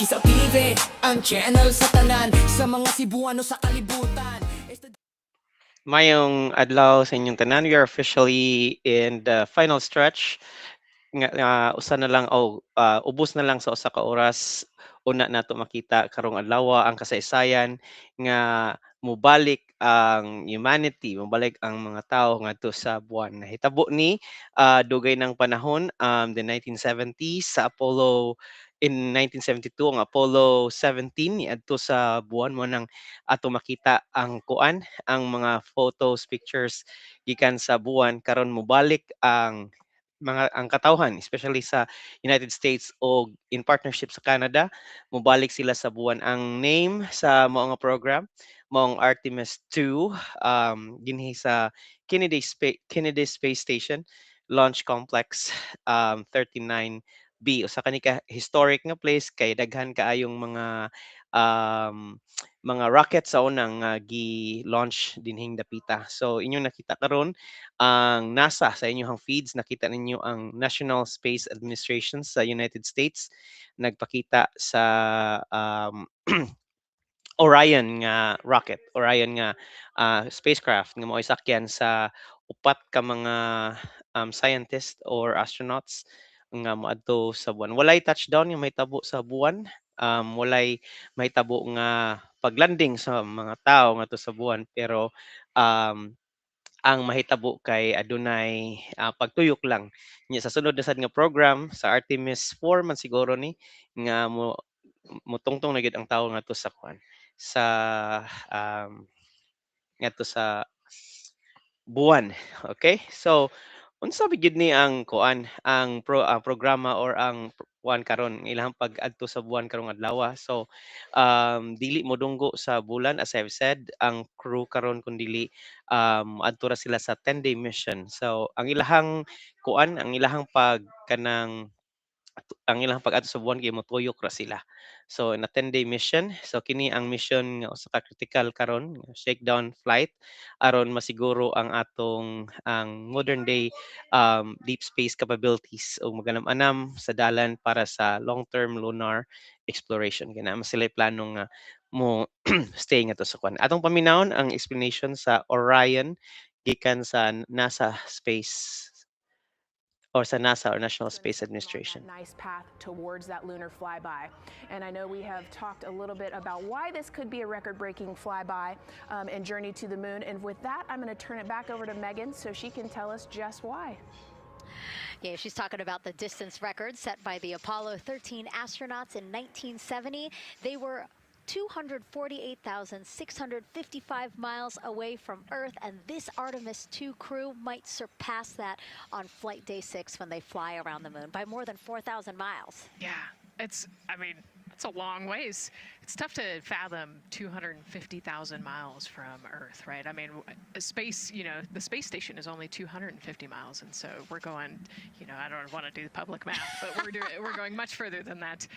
Kisaw TV, ang channel sa tanan, sa mga Cebuano sa kalibutan. Maayong adlaw sa inyong tanan. We are officially in the final stretch. Nga, nga usa na lang o ubos na lang sa usa ka oras una nato makita karong adlaw ang kasaysayan nga mobalik ang humanity, mobalik ang mga tawo ngadto sa buwan. Nahitabo ni dugay ng panahon, the 1970s sa Apollo. In 1972 ang Apollo 17 niadto sa buwan. Mao nang ato makita ang kuan, ang mga photos, pictures gikan sa buwan. Karon mobalik ang mga ang katawhan, especially sa United States o in partnership sa Canada, mobalik sila sa buwan. Ang name sa mao nga program maong Artemis 2, dinhi sa Kennedy Space Station Launch Complex 39B. Usa kani ka historic nga place kay daghan kaayong mga rocket sa unang gi-launch dinhing dapita. So inyong nakita karon ang NASA sa inyong feeds, nakita ninyo ang National Space Administration sa United States nagpakita sa Orion nga rocket, Orion nga spacecraft nga mao'y sakyan sa upat ka mga scientist or astronauts nga moadto sa buwan. Walay touchdown nga mahitabo sa buwan, walay mahitabo nga paglanding sa mga tawo ngadto sa buwan, pero ang mahitabo kay adunay pagtuyok lang. Nya sa sunod na sad nga program sa Artemis 4 man siguro ni nga mo motungtong na gyud ang tawo ngadto sa kuan, sa ngadto sa buwan. Okay? So unsa ba gyud ni ang kuan, ang programa or ang kuan karon, ilahang pag-adto sa buwan karong adlaw? So dili modunggo sa bulan, as I've said, ang crew karon, kun dili adto ra sila sa 10-day mission. So ang ilahang kuan, ang ilahang pag kanang ang ilang pag-adto sa buwan kay motuyok ra sila. So in a 10-day mission, so kini ang mission nga usa ka critical karon, shakedown flight, aron masiguro ang atong ang modern day deep space capabilities ug maganam-anam sa dalan para sa long-term lunar exploration. Kay naa man sila'y plano nga mo stay ngadto sa kuan. Atong paminawon ang explanation sa Orion gikan sa NASA Space or sa NASA or National Space On that Administration. nice path towards that lunar flyby. And I know we have talked a little bit about why this could be a record-breaking flyby and journey to the moon. And with that, I'm going to turn it back over to Megan so she can tell us just why. Yeah, she's talking about the distance record set by the Apollo 13 astronauts in 1970. They were 248,655 miles away from Earth, and this Artemis 2 crew might surpass that on flight day 6 when they fly around the moon by more than 4,000 miles. Yeah, I mean, it's a long ways. It's tough to fathom 250,000 miles from Earth, right? I mean, space, the space station is only 250 miles, and so we're going, I don't want to do the public math, but we're going much further than that.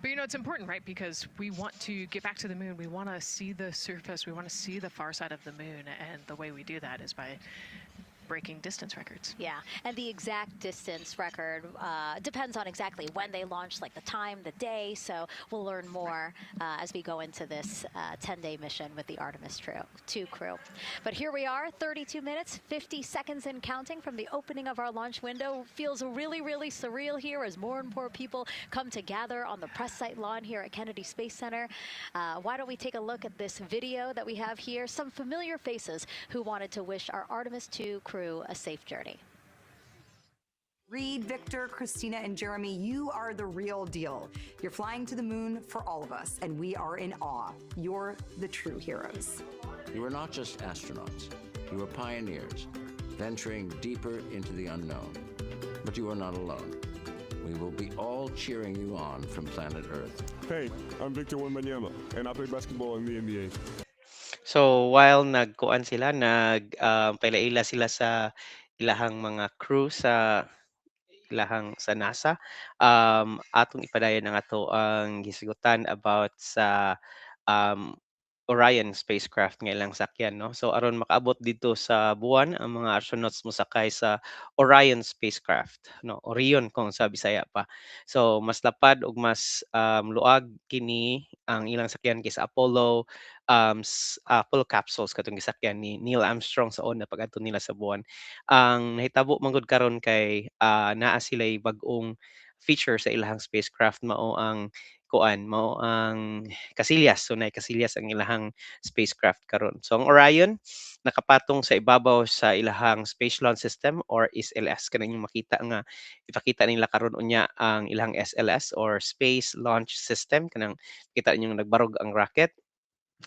But it's important, right? Because we want to get back to the moon. We want to see the surface. We want to see the far side of the moon, and the way we do that is by breaking distance records. Yeah, and the exact distance record depends on exactly when they launched, like the time, the day. So we'll learn more as we go into this 10-day mission with the Artemis 2 crew. But here we are, 32 minutes, 50 seconds and counting from the opening of our launch window. Feels really, really surreal here as more and more people come to gather on the press site lawn here at Kennedy Space Center. Why don't we take a look at this video that we have here? Some familiar faces who wanted to wish our Artemis 2 crew a safe journey. Reed, Victor, Christina, and Jeremy, you are the real deal. You're flying to the moon for all of us, and we are in awe. You're the true heroes. You are not just astronauts, you are pioneers, venturing deeper into the unknown. But you are not alone. We will be all cheering you on from planet Earth. Hey, I'm Victor Wembanyama, and I play basketball in the NBA. So while nagkuan sila, nag paila-ila sila sa ilahang mga crew sa ilahang sa NASA, atong ipadayon ang ato ang hisgutan about sa Orion spacecraft nga ilang sakyan, no. So aron makaabot didto sa buwan ang mga astronauts mosakay sa Orion spacecraft, no, Orion kung sa Bisaya pa. So mas lapad ug mas luag kini ang ilang sakyan kaysa Apollo capsules katong gisakyan ni Neil Armstrong sa una pag-adto nila sa buwan. Ang nahitabo man gud karon kay naa sila'y bag-ong feature sa ilahang spacecraft, mao ang kuan, mao ang kasilyas. So naay kasilyas ang ilahang spacecraft karon. So ang Orion nakapatong sa ibabaw sa ilahang Space Launch System or SLS, kanang inyong makita nga ipakita nila karon unya ang ilang SLS or Space Launch System, kanang kita ninyong nagbarog ang rocket.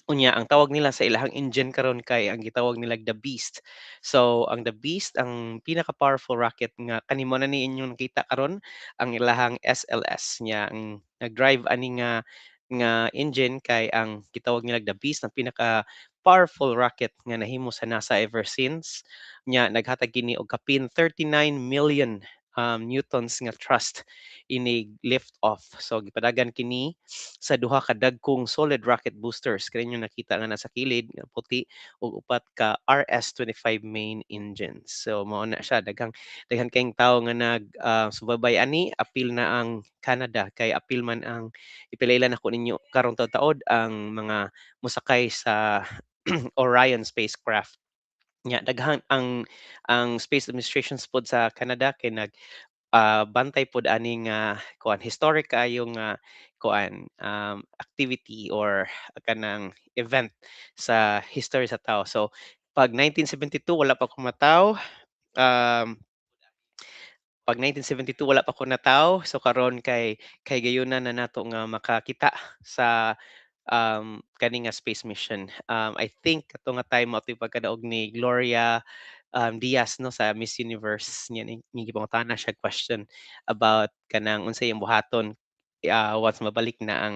Unya ang tawag nila sa ilahang engine karon kay ang gitawag nila The Beast. So ang The Beast ang pinaka-powerful rocket nga kani mo na ni inyong nakita karon ang ilahang SLS nya. Ang nag-drive ani nga engine kay ang gitawag nila The Beast, ang pinaka powerful rocket nga nahimo sa NASA ever since. Nya naghatag kini og kapin 39 million newtons nga thrust inig lift off. So gipadagan kini sa duha ka dagkong solid rocket boosters, kani inyong nakita nga nasa kilid nga puti, ug upat ka RS-25 main engines. So mao na siya, daghan kayong tawo nga nag subaybay ani. Apil na ang Canada kay apil man ang ipilailan nako ninyo karong taud-taod ang mga mosakay sa Orion spacecraft. Nya daghan ang Space Administrations pod sa Canada kay nag bantay pod ani nga kuan, historic kaayo nga kuan, activity or kanang event sa history sa tao. So pag 1972 wala pa ko mataw, pag 1972 wala pa ko nataw, so karon kay gayunan na nato nga makakita sa kani nga space mission. I think kato nga time mao to'y pagkadaog ni Gloria Diaz, no, sa Miss Universe niya, ni gipangutana siya question about kanang unsay iyang buhaton once mabalik na ang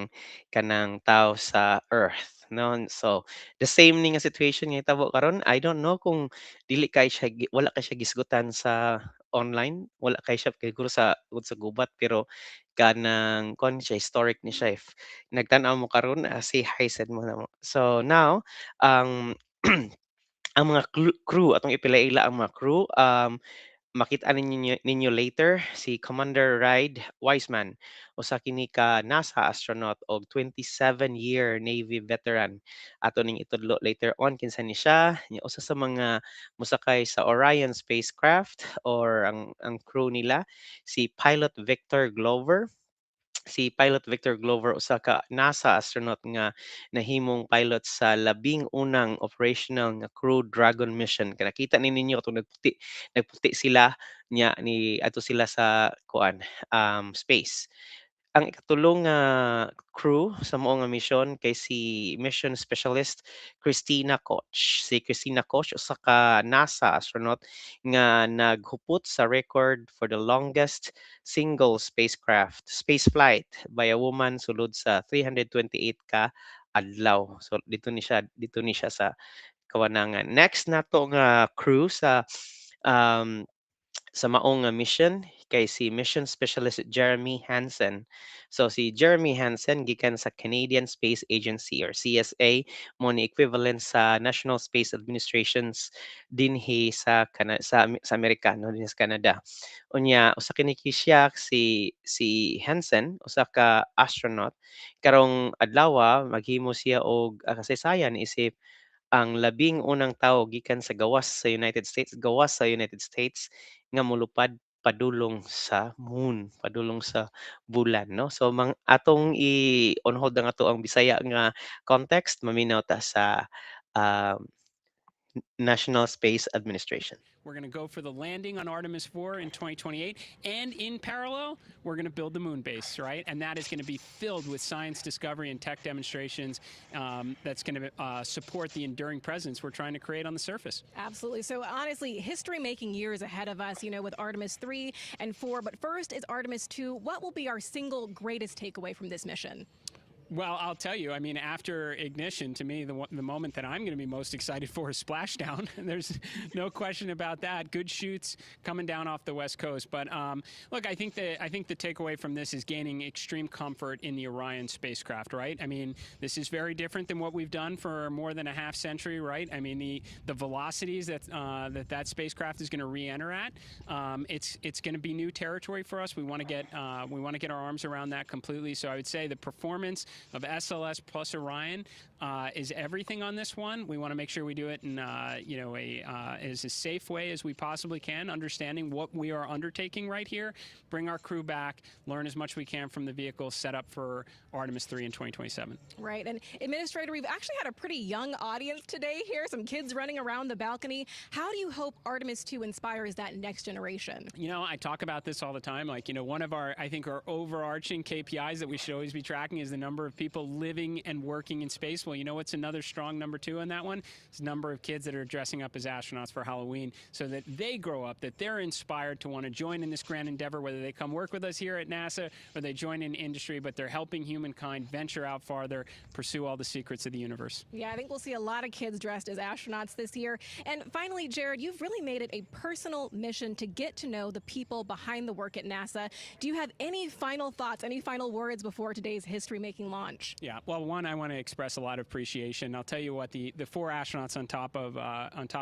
kanang tao sa Earth, no. So the same ni nga situation nga hitabo karon. I don't know kung dili kay siya wala kay siya gisgutan sa online, wala kay siya siguro sa gubat, pero kanang kuan siya, historic ni siya. If nagtan-aw mo karon, say hi sad mo namo. So now ang mga crew atong ipila-ila ang mga crew, makita ninyo later si Commander Reid Wiseman, usa kini ka NASA astronaut og 27-year Navy veteran. Ato ning itudlo later on kinsa ni siya. Nya usa sa mga mosakay sa Orion spacecraft or ang crew nila si Pilot Victor Glover. Si Pilot Victor Glover usa ka NASA astronaut nga nahimong pilot sa labing unang operational nga Crew Dragon mission. Kanakita ni ninyo katong nagputi sila nya ni adto sila sa kuan, space. Ang ikatulong nga crew sa mao nga mission kay si Mission Specialist Christina Koch. Si Christina Koch usa ka NASA astronaut nga naghupot sa record for the longest single spacecraft space flight by a woman sulod sa 328 ka adlaw. So didto ni siya sa kawanangan. Next nato nga crew sa maong nga mission kay si Mission Specialist Jeremy Hansen. So si Jeremy Hansen gikan sa Canadian Space Agency or CSA, mo ni equivalent sa National Space Administrations dinhi sa Amerika, no, dinhi sa Canada. Unya usa kini siya, si Hansen, usa ka astronaut. Karong adlawa maghimo siya og kasaysayan isip ang labing unang tawo gikan sa gawas sa United States, gawas sa United States nga molupad padulong sa moon, padulong sa bulan, no. So mang atong i-on hold ang atoang Bisaya nga context, maminaw ta sa National Space Administration. We're going to go for the landing on Artemis 4 in 2028. And in parallel, we're going to build the moon base, right? And that is going to be filled with science discovery and tech demonstrations that's going to support the enduring presence we're trying to create on the surface. Absolutely. So honestly, history-making years ahead of us, with Artemis 3 and 4. But first is Artemis 2. What will be our single greatest takeaway from this mission? Well, I'll tell you, I mean, after ignition, to me, the moment that I'm going to be most excited for is splashdown. There's no question about that. Good chutes coming down off the West Coast. But look, I think the takeaway from this is gaining extreme comfort in the Orion spacecraft, right? I mean, this is very different than what we've done for more than a half century, right? I mean, the velocities that spacecraft is going to re-enter at, it's going to be new territory for us. We want to get our arms around that completely. So I would say the performance of SLS plus Orion is everything on this one. We want to make sure we do it in you know a as a safe way as we possibly can, understanding what we are undertaking right here. Bring our crew back, learn as much we can from the vehicle, set up for Artemis 3 in 2027. Right. And Administrator, we've actually had a pretty young audience today here, some kids running around the balcony. How do you hope Artemis 2 inspires that next generation? I talk about this all the time. Like, one of our, I think, our overarching KPIs that we should always be tracking is the number of people living and working in space. Well, you know what's another strong number two on that one? It's the number of kids that are dressing up as astronauts for Halloween so that they grow up, that they're inspired to want to join in this grand endeavor, whether they come work with us here at NASA or they join in industry, but they're helping humankind venture out farther, pursue all the secrets of the universe. Yeah, I think we'll see a lot of kids dressed as astronauts this year. And finally, Jared, you've really made it a personal mission to get to know the people behind the work at NASA. Do you have any final thoughts, any final words before today's history making launch? Yeah, well, one, I want to express a lot of appreciation. I'll tell you what, the four astronauts on top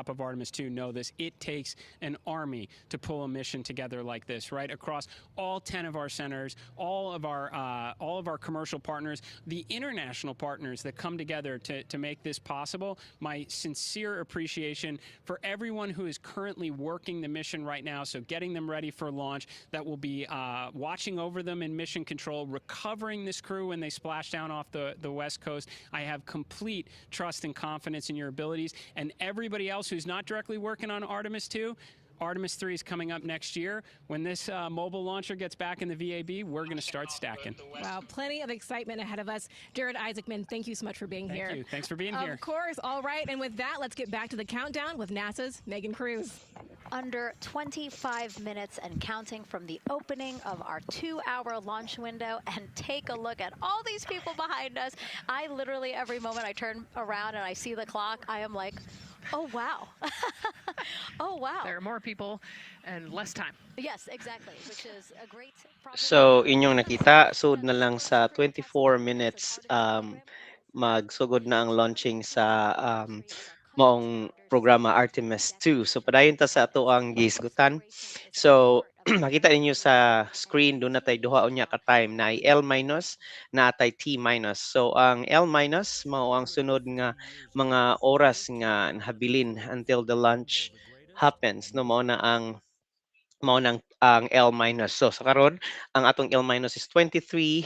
of Artemis 2 know this. It takes an army to pull a mission together like this, right? Across all 10 of our centers, all of our commercial partners, the international partners that come together to make this possible. My sincere appreciation for everyone who is currently working the mission right now. So getting them ready for launch, that will be watching over them in mission control, recovering this crew when they splash down off the West Coast. I have complete trust and confidence in your abilities. And everybody else who's not directly working on Artemis 2, Artemis 3 is coming up next year. When this mobile launcher gets back in the VAB, we're going to start stacking. Wow, plenty of excitement ahead of us. Jared Isaacman, thank you so much for being Thank here. You. Thanks for being Of here. Course. All right. And with that, let's get back to the countdown with NASA's Megan Cruz. Under 25 minutes and counting from the opening of our 2-hour launch window. And take a look at all these people behind us. I literally, every moment I turn around and I see the clock, I am like, "Oh, wow. Oh, wow." There are more people and less time. Yes, exactly, which is a great problem. So inyong nakita, sud na lang sa 24 minutes magsugod na ang launching sa maong programa Artemis 2. So padayon ta sa atoang gihisgutan. So makita ninyo sa screen, duna tay duha unya ka time na L minus na atay T minus. So ang L minus mao ang sunod nga mga oras nga nahabilin until the launch happens, no? Mao na ang L minus. So sa karon, ang atong L minus is 23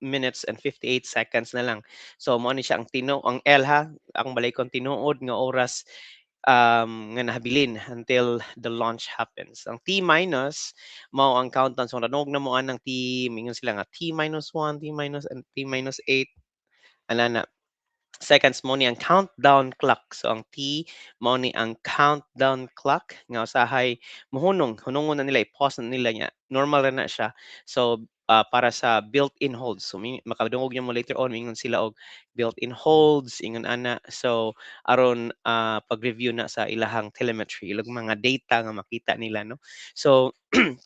minutes and 58 seconds na lang. So mao ni siya ang tino ang L ha, akong balikon, tinuod nga oras nga nahabilin until the launch happens. Ang T minus mao ang countdown. So nadungog na mo anang T, mingon sila nga T minus 1, T minus and T minus 8 ana na seconds, mao ni ang countdown clock. So ang T mao ni ang countdown clock nga usahay mohunong, hunungon na nila, i-pause na nila niya. Normal ra na siya. So para sa built-in holds. So makadungog mo later on mingon sila og built-in holds ingon ana. So aron pag-review na sa ilahang telemetry, ilang mga data nga makita nila, no. So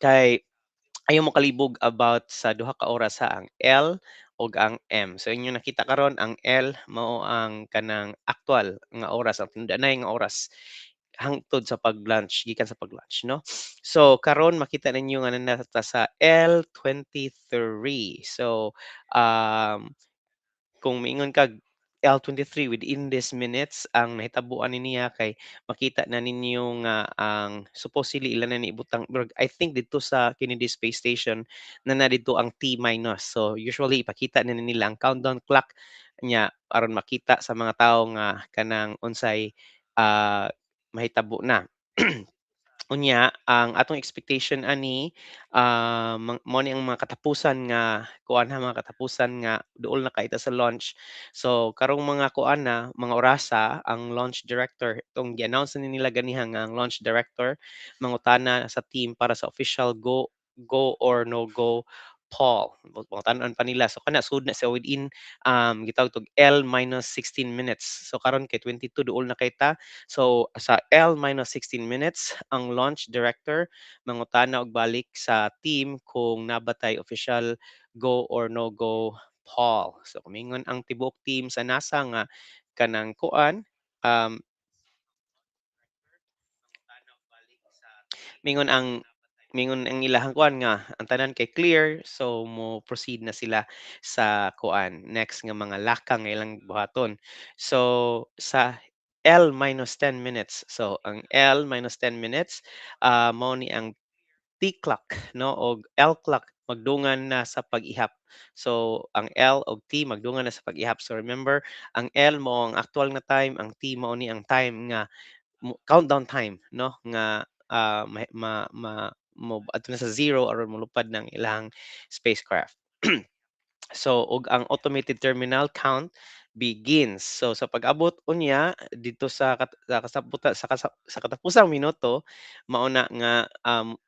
kay ayaw mo kalibog about sa duha ka oras ha, ang L ug ang M. So inyong nakita karon, ang L mao ang kanang aktual nga oras, ang tinud-anay nga oras hangtod sa pag-launch, gikan sa pag-launch, no. So karon makita ninyo nga naa ta sa L23. So kung miingon kag L23 within these minutes ang nahitabuan ni niya, kay makita na ninyo nga ang supposedly ila na ni ibutang, murag I think didto sa Kennedy Space Station na didto ang T minus. So usually ipakita na nila ang countdown clock niya aron makita sa mga tawo nga kanang unsay mahitabo na. Unya ang atong expectation ani, mang mao ni ang mga katapusan nga kuan ha, mga katapusan nga duol na kaayo ta sa launch. So karong mga kuan na, mga orasa, ang launch director, itong gi-announce na nila ganiha nga ang launch director mangutana sa team para sa official go go or no go. Paul. Tan-on pa nila. So kana sud na siya within gitawag tog L minus 16 minutes. So karon kay 22 duol na kay ta. So sa L minus 16 minutes, ang launch director mangutana og balik sa team kung naa ba tay official go or no go Paul. So kumingon ang tibuok team sa NASA nga kanang kuan, mingon ang ilahang kuan nga ang tanan kay clear, so mo proceed na sila sa kuan, next nga mga lakang nga ilang buhaton. So sa L minus 10 minutes. So ang L minus 10 minutes, mao ni ang T clock, no, og L clock magdungan na sa pag-ihap. So ang L og T magdungan na sa pag-ihap. So remember, ang L mao ang actual nga time, ang T mao ni ang time nga countdown time, no, nga ma, ma, ma mo adto na sa zero aron molupad ng ilang spacecraft. So ug ang automated terminal count begins. So sa pag-abot unya dito sa kasabuta sa katapusang minuto, mao na nga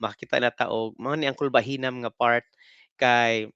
makita na ta og mao ni ang kulbahinam nga part kay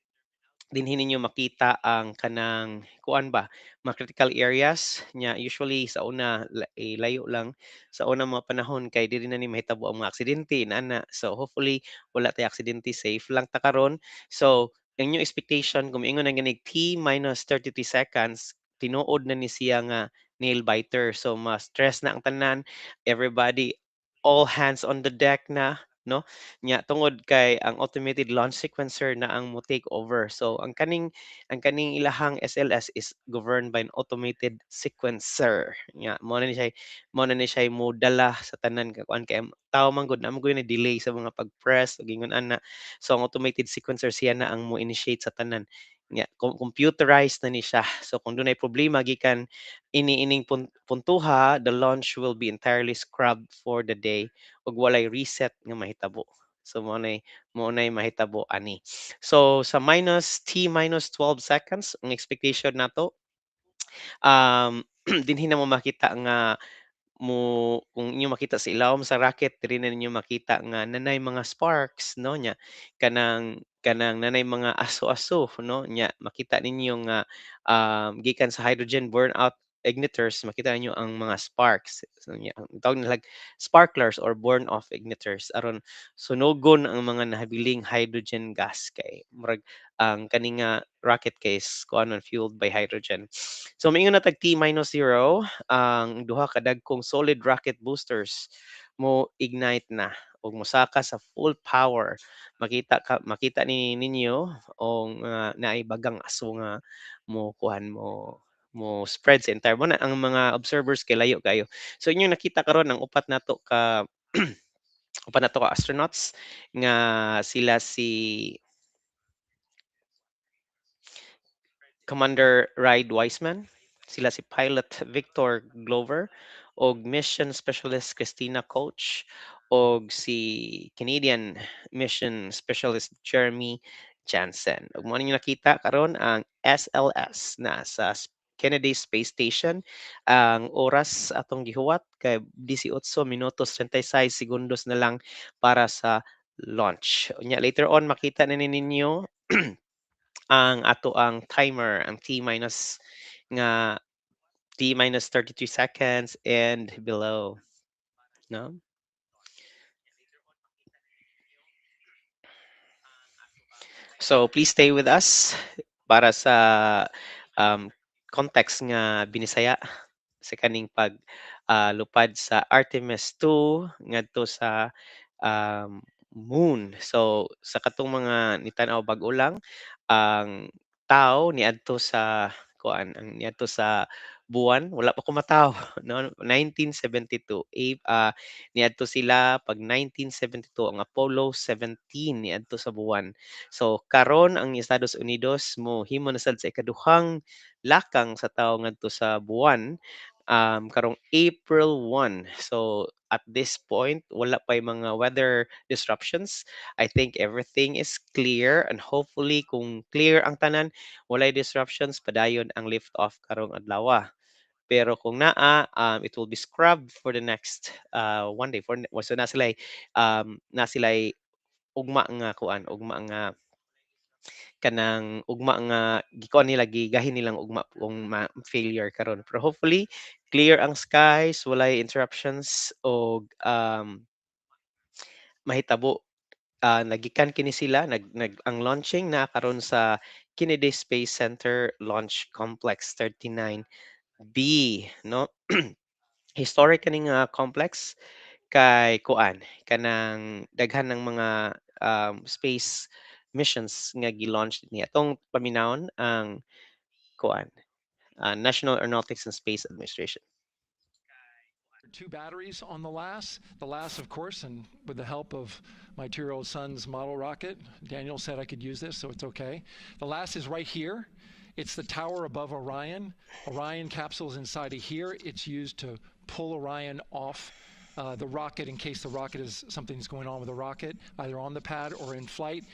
dinhi ninyo makita ang kanang kuan ba, mga critical areas nya. Usually sa una eh, layo lang sa unang mga panahon kay diri na ni mahitabo ang mga aksidente inana. So hopefully wala tay aksidente, safe lang ta karon. So ang inyong expectation kung moingon ang ganig T minus 33 seconds, tinuod na ni siya nga nail biter. So ma-stress na ang tanan, everybody, all hands on the deck na, no, nya tungod kay ang automated launch sequencer na ang mo take over. So ang kaning ilahang SLS is governed by an automated sequencer nya mao na ni siya modala sa tanan ka kuan kay tawo man gud na mo na delay sa mga pag-press ug ingon ana. So ang automated sequencer, siya na ang mo initiate sa tanan nya, computerized na ni siya. So kung dunay problema gikan ini ining puntuha, the launch will be entirely scrubbed for the day ug walay reset nga mahitabo. So mao nay mahitabo ani. So sa minus T minus 12 seconds, ang expectation nato, dinhi na mo makita nga mo kung inyo makita sa ilawom sa rocket, diri na ninyo makita nga nanay mga sparks, no, nya kanang nanay mga aso-aso, no, nya makita ninyo nga gikan sa hydrogen burnout igniters, makita ninyo ang mga sparks. So nya ang tawag nila sparklers or burn off igniters aron sunogon ang mga nahabiling hydrogen gas kay murag ang kani nga rocket kay is kuan man, fueled by hydrogen. So moingon na tag T minus 0, ang duha ka dagkong solid rocket boosters mo ignite na ug mosaka sa full power. Makita ni ninyo og naay bagang aso nga mo kuan, mo spread sa entire mo na ang mga observers kay layo kaayo. So inyong nakita karon ang upat nato ka astronauts nga sila si Commander Reid Wiseman, sila si Pilot Victor Glover og Mission Specialist Christina Koch og si Canadian Mission Specialist Jeremy Jansen. Ug mao ninyo nakita karon ang SLS na sa Kennedy Space Station. Ang oras atong gihuwat kay 18 minutos 36 segundos na lang para sa launch. Unya later on makita na ni ninyo ang ato ang timer, ang T minus nga T minus 33 seconds and below, no? So please stay with us para sa context nga Binisaya sa kaning pag lupad sa Artemis 2 ngadto sa moon. So sa katong mga nitan-aw bag-o lang, ang tao niadto sa kuan, ang niadto sa buwan, wala pa ko matawo, no, 1972, niadto sila pag 1972, ang Apollo 17 niadto sa buwan. So karon ang Estados Unidos mohimo na sad sa ikaduhang lakang sa tawo ngadto sa buwan karong April 1. So at this point wala pa'y mga weather disruptions. I think everything is clear and hopefully kung clear ang tanan, walay disruptions, padayon ang lift off karong adlaw. Pero kung naa, it will be scrubbed for the next one day for so na sila'y ugma nga kuan, ugma nga Kanang ugma nga gikuan nila, gigahin nilang ugma kung ma-failure karon. Pero hopefully clear ang skies, walay interruptions og mahitabo. Nagikan kini sila nag nag ang launching na karon sa Kennedy Space Center Launch Complex 39B, no? Historic kani nga complex kay kuan, kanang daghan ng mga space missions nga gi-launch niya. Atong paminawon ang kuan, National Aeronautics and Space Administration. Two batteries on the LAS. The LAS, of course, and with the help of my 2-year-old son's model rocket, Daniel said I could use this, so it's okay. The LAS is right here. It's the tower above Orion. Orion capsule's inside of here. It's used to pull Orion off the rocket in case the rocket is something's going on with the rocket, either on the pad or in flight.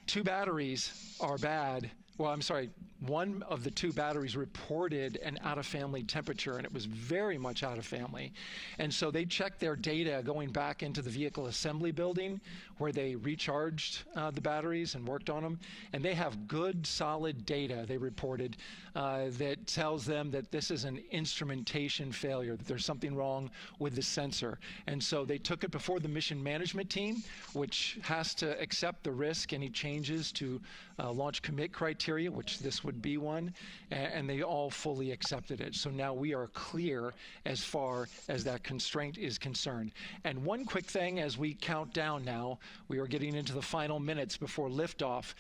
Two batteries are bad. Well, I'm sorry, one of the two batteries reported an out-of-family temperature, and it was very much out of family. And so they checked their data going back into the vehicle assembly building where they recharged the batteries and worked on them. And they have good, solid data, they reported, that tells them that this is an instrumentation failure, that there's something wrong with the sensor. And so they took it before the mission management team, which has to accept the risk, any changes to launch commit criteria, which this would be one, and they all fully accepted it. So now we are clear as far as that constraint is concerned. And one quick thing as we count down now, we are getting into the final minutes before liftoff.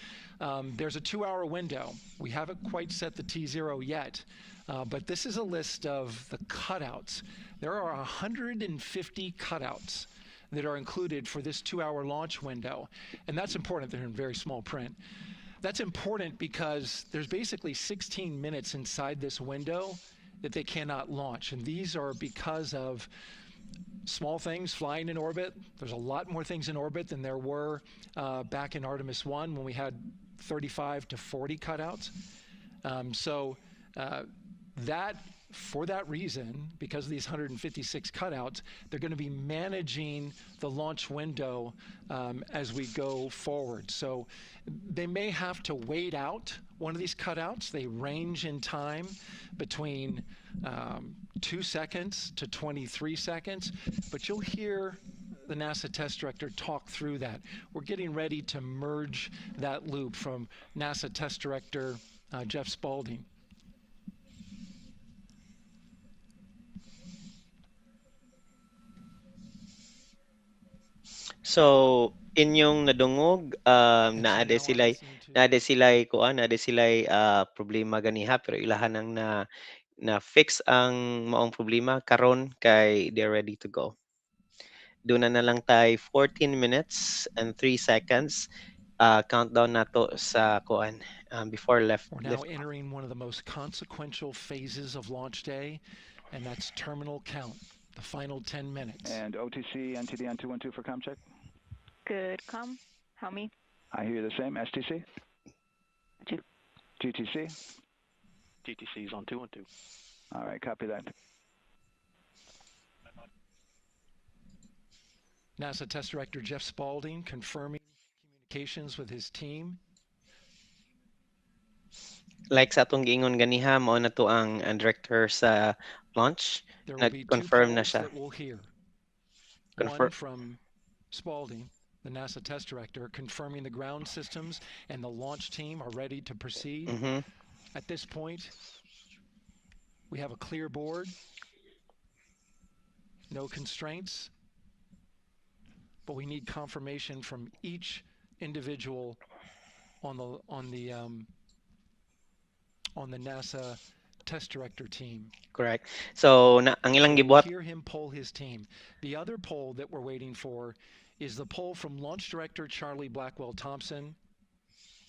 There's a 2-hour window. We haven't quite set the T0 yet, but this is a list of the cutouts. There are 150 cutouts that are included for this 2-hour launch window. And that's important. They're in very small print. That's important because there's basically 16 minutes inside this window that they cannot launch. And these are because of small things flying in orbit. There's a lot more things in orbit than there were back in Artemis 1 when we had 35 to 40 cutouts. For that reason, because of these 156 cutouts, they're going to be managing the launch window as we go forward. So they may have to wait out one of these cutouts. They range in time between 2 seconds to 23 seconds, but you'll hear the NASA test director talk through that. We're getting ready to merge that loop from NASA test director Jeff Spalding. So inyong nadungog, naa diay sila'y kuan, naa diay sila'y problema ganiha, pero ilahan ang na fix ang maong problema karon kay they're ready to go. Duna na lang tay 14 minutes and 3 seconds countdown nato sa kuan, before left. We're now entering one of the most consequential phases of launch day, and that's terminal count, the final 10 minutes. And OTC, NTD on 212 for comm check. Good com. How me? I hear the same. STC? 2. GTC? GTC is on 212. All right, copy that. NASA Test Director Jeff Spalding confirming communications with his team. Like sa atong giingon ganiha, mao na to ang director sa launch. There will be two Nag-confirm na polls siya. that we'll hear. Confirm. One from Spalding, the NASA test director, confirming the ground systems and the launch team are ready to proceed. At this point, we have a clear board, no constraints, but we need confirmation from each individual on the NASA test director team. Correct. So na, ang ilang gibuhat. Hear him poll his team. The other poll that we're waiting for is the poll from launch director Charlie Blackwell Thompson,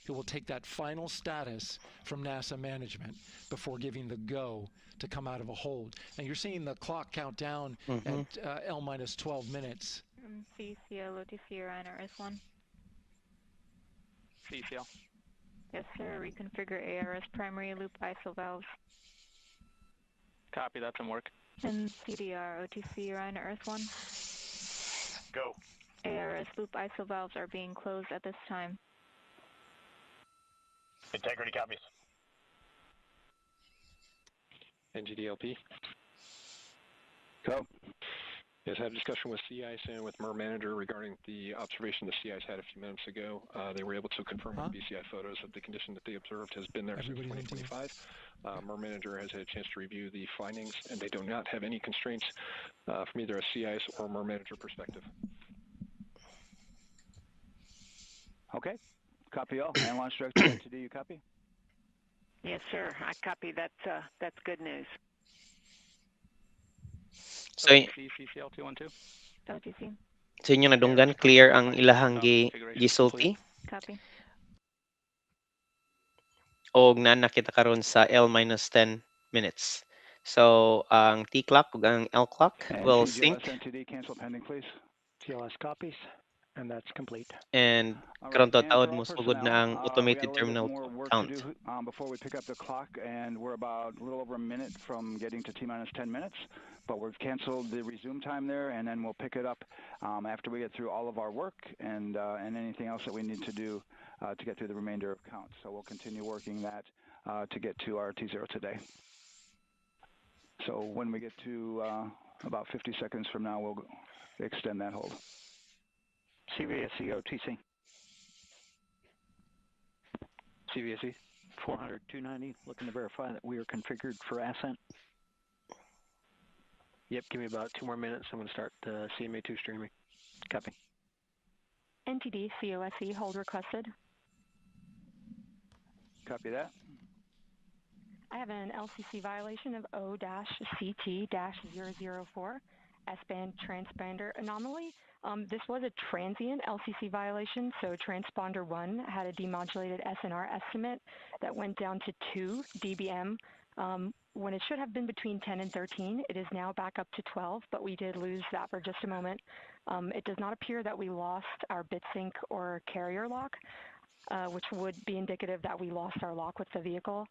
who will take that final status from NASA management before giving the go to come out of a hold. And you're seeing the clock count down at L minus 12 minutes. CCL, OTC, Orion, RS-1. CCL. Yes, sir. Reconfigure ARS primary loop ISO valves. Copy, that's in work. And CDR, OTC, Orion, Earth 1. Go. ARS loop ISO valves are being closed at this time. Integrity copies. NGDLP. Go. Yes, I had a discussion with Sea Ice and with MER Manager regarding the observation the Sea Ice had a few minutes ago. They were able to confirm Huh? with BCI photos that the condition that they observed has been there since Everybody's on team. 2025. MER Manager has had a chance to review the findings, and they do not have any constraints from either a Sea Ice or MER Manager perspective. Okay. Copy all. And launch director NTD, you copy? Yes, sir. I copy. That's good news. So CCL 212. LTC. Sa inyong nadunggan, clear ang ilahang gisulti. Copy. Og naa na kita karon sa L minus 10 minutes. So ang T clock ug ang L clock And will CGLS sync. NTD, cancel pending, please. CLS copies, and that's complete. And All karon right, and taod for all mo sugod personnel, na ang we got automated a little bit terminal more work to count. do before we pick up the clock, and we're about a little over a minute from getting to T minus 10 minutes, but we've canceled the resume time there, and then we'll pick it up after we get through all of our work and anything else that we need to do to get through the remainder of count. So we'll continue working that to get to our T0 today. So when we get to about 50 seconds from now, we'll extend that hold. CVSE OTC. CVSE 400 290, looking to verify that we are configured for ascent. Yep, give me about 2 more minutes. I'm going to start CMA2 streaming. Copy. NTD COSE hold requested. Copy that. I have an LCC violation of O-CT-004 S-band transponder anomaly. This was a transient LCC violation, so transponder 1 had a demodulated SNR estimate that went down to 2 dBm. When it should have been between 10 and 13, it is now back up to 12, but we did lose that for just a moment. It does not appear that we lost our bit sync or carrier lock, which would be indicative that we lost our lock with the vehicle.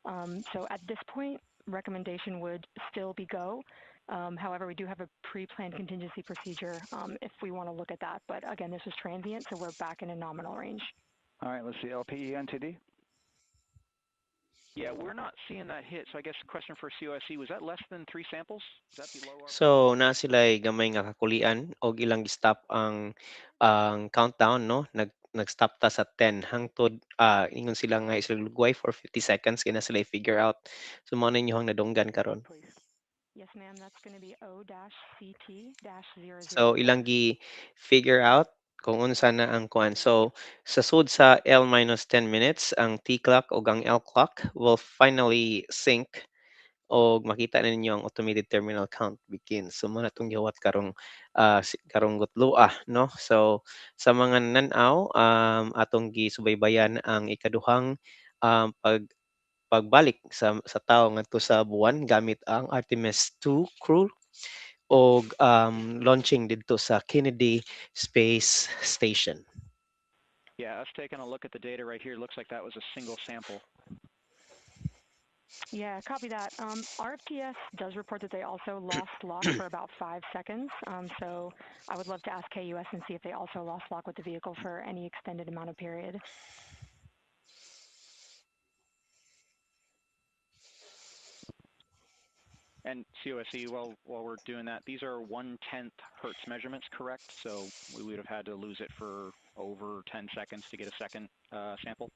So at this point, recommendation would still be go. However, we do have a pre-planned contingency procedure if we want to look at that. But again, this is transient, so we're back in a nominal range. All right, let's see, LPE NTD. Yeah, we're not seeing that hit. So I guess the question for COSE, was that less than 3 samples? Is that below our So naa sila'y gamay nga kakulian og ilang gi-stop ang countdown, no? Nag-stop ta sa 10 hangtod ingon sila nga isig lugway for 50 seconds kay na sila i-figure out. So mao na inyohang nadunggan karon. Please. Yes, ma'am. That's going to be O-CT-00. So ilang gi-figure out kung unsa na ang kuan. So sa sud sa L minus 10 minutes, ang T clock ug ang L clock will finally sync og makita na ninyo ang automated terminal count begins. So mao na tong gihuwat karong gutloa, no? So sa mga nan-aw, atong gisubaybayan ang ikaduhang pagbalik sa tawo ngadto sa buwan gamit ang Artemis 2 crew og launching didto sa Kennedy Space Station. Yeah, us taking a look at the data right here, looks like that was a single sample. Yeah, copy that. RFTS does report that they also lost lock for about 5 seconds. So I would love to ask KUS and see if they also lost lock with the vehicle for any extended amount of period. And COSE, while we're doing that, these are 1/10 hertz measurements, correct? So we would have had to lose it for over 10 seconds to get a second sample?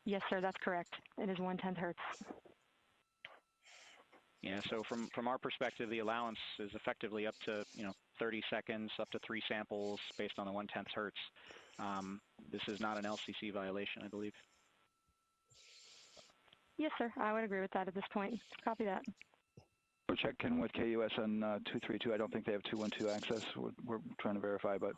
Yes, sir, that's correct. It is 1/10 hertz. Yeah, so from our perspective, the allowance is effectively up to 30 seconds, up to 3 samples based on the 1/10 hertz. This is not an LCC violation, I believe. Yes, sir. I would agree with that at this point. Copy that. We're checking with KUS on 232. I don't think they have 212 access. We're trying to verify, but.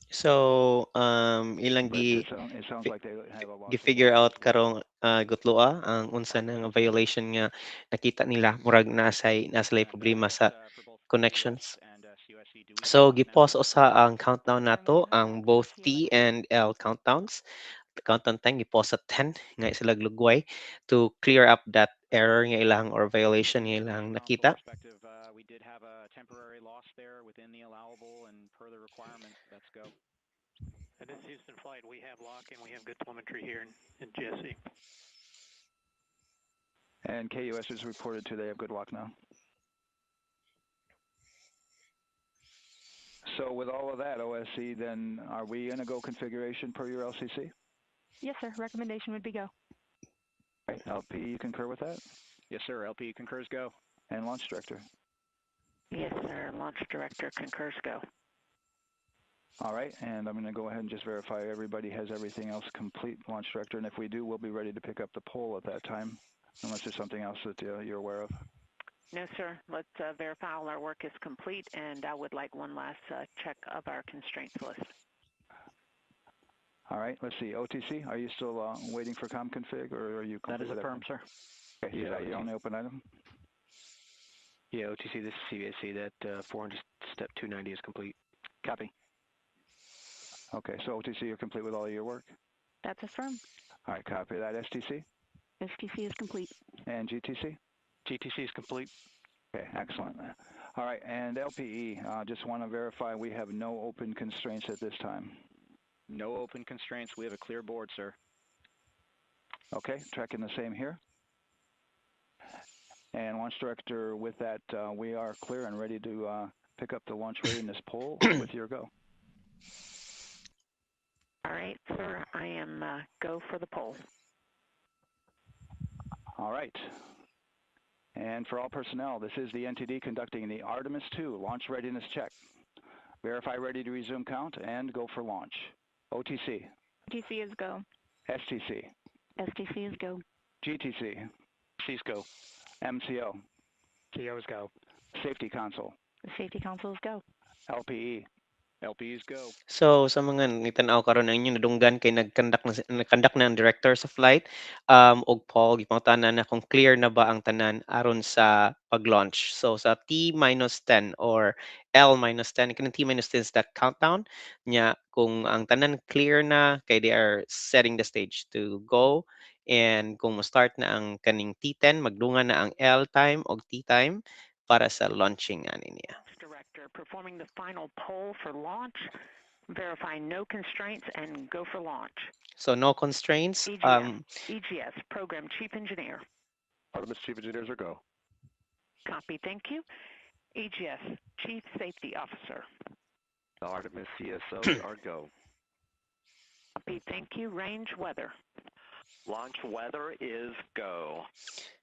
So, ilang But it sounds like they have a lot gi of figure out karong gutloa ang unsa na nga violation nga nakita nila, murag naa sila'y problema sa connections. So gi-pause usa ang countdown nato, ang both T and L countdowns. The countdown time gi-pause sa 10 nga sila lugway to clear up that error nga ilang or violation nga ilang nakita. have a temporary loss there within the allowable and per the requirement. Let's go. And this is Houston Flight. We have lock and we have good telemetry here in GSC. And KUS is reported to they have good lock now. So with all of that, OSC, then are we in a go configuration per your LCC? Yes, sir. Recommendation would be go. Right. LP, you concur with that? Yes, sir. LP concurs go. And launch director? Yes, sir. Launch director concurs go. All right, and I'm going to go ahead and just verify everybody has everything else complete, launch director, and if we do, we'll be ready to pick up the poll at that time, unless there's something else that you're aware of. No, sir. Let's verify all our work is complete, and I would like one last check of our constraints list. All right, let's see. OTC, are you still waiting for ComConfig, or are you That is complete with affirmed, sir. Okay, is Yeah, that your OTC. only open item? Yeah, OTC, this is CVSC. That 400 step 290 is complete. Copy. Okay, so OTC, you're complete with all of your work? That's affirmed. All right, copy that. STC? STC is complete. And GTC? GTC is complete. Okay, excellent. All right, and LPE, just want to verify we have no open constraints at this time. No open constraints. We have a clear board, sir. Okay, tracking the same here. And launch director, with that, we are clear and ready to pick up the launch readiness poll with your go. All right, sir, I am go for the poll. All right. And for all personnel, this is the NTD conducting the Artemis 2 launch readiness check. Verify ready to resume count and go for launch. OTC. OTC is go. STC. STC is go. GTC. C's go. MCO. CO is go. Safety console. The safety console is go. LPE. LPEs go. So sa mga nitan-aw karon ang inyong nadunggan kay nag-conduct na ang director sa flight og poll gipangutana na kung clear na ba ang tanan aron sa pag-launch. So sa T minus 10 or L minus 10, kanang T minus 10 is the countdown nya kung ang tanan clear na kay they are setting the stage to go, and kung mo-start na ang kaning T10 magdungan na ang L time og T time para sa launching ani niya. Director performing the final poll for launch, verify no constraints and go for launch. So no constraints. EGS, EGS Program Chief Engineer. Artemis Chief Engineers are go. Copy, thank you. EGS Chief Safety Officer. The Artemis CSOs are go. Copy, thank you. Range weather. Launch weather is go.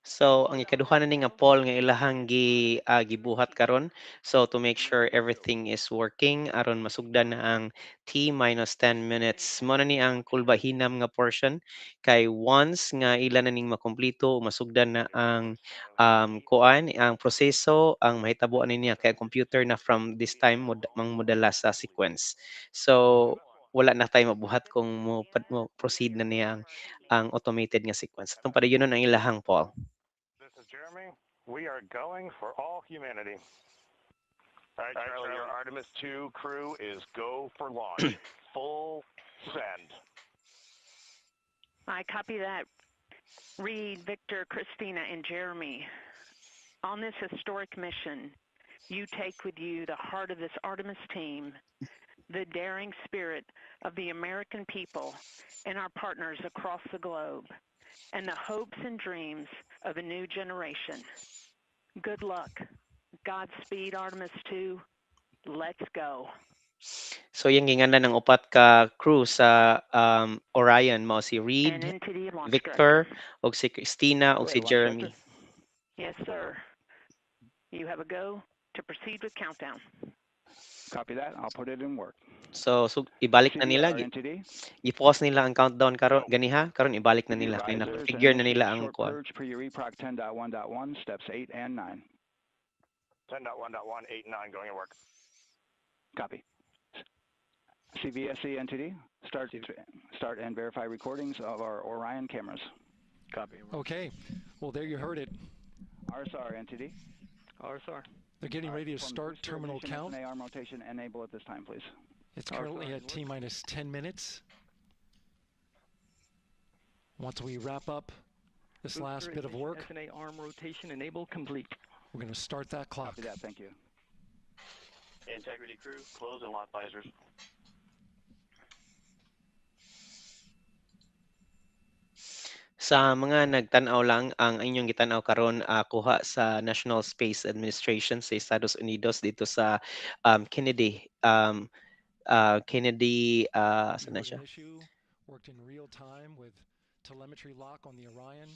So ang ikaduha na ni nga poll nga ilahang gibuhat karon, so to make sure everything is working aron masugdan na ang T minus 10 minutes. Mao na ni ang kulbahinam nga portion kay once nga ila na ning makumpleto masugdan na ang kuan ang proseso ang mahitabo ani niya kay ang computer na from this time mangmodala sa sequence. So wala na tayo mabuhat kung mo proceed na niya ang automated nga sequence. Atong padayonon ang ilahang poll. This is Jeremy. We are going for all humanity. All right, Charlie, your Artemis 2 crew is go for launch. Full send. I copy that. Reed, Victor, Christina, and Jeremy, on this historic mission, you take with you the heart of this Artemis team, the daring spirit of the American people and our partners across the globe, and the hopes and dreams of a new generation. Good luck. Godspeed, Artemis 2. Let's go. So yung ginganlan ng upat ka crew sa Orion mao si Reed, And NTD launch Victor, director. og si Christina, og Go si ahead, launch Jeremy. director. Yes, sir. You have a go to proceed with countdown. Copy that. I'll put it in work. So ibalik na nila, CVR NTD. gi-pause nila ang countdown karon ganiha, karon ibalik na nila kay Advisors na-configure na and nila ang short kuan. purge per your EPROC 10.1.1, steps 8 and 9. 10.1.1, 8 and 9 going to work. Copy. CVSE NTD, start and verify recordings of our Orion cameras. Copy. Okay. Well, there you heard it. RSR NTD. RSR. They're getting All right, ready to perform start booster terminal ignition, count. SNA arm rotation enable at this time, please. It's RSR currently in at T minus 10 minutes. Once we wrap up this last Booster bit of ignition, work, SNA arm rotation enable complete. we're going to start that clock. Copy that, thank you. Integrity crew, close and lock visors. Sa mga nagtan-aw lang, ang inyong gitan-aw karon kuha sa National Space Administration sa Estados Unidos dito sa Kennedy Kennedy saan na We heard siya? an issue, worked in real time with telemetry lock on the Orion.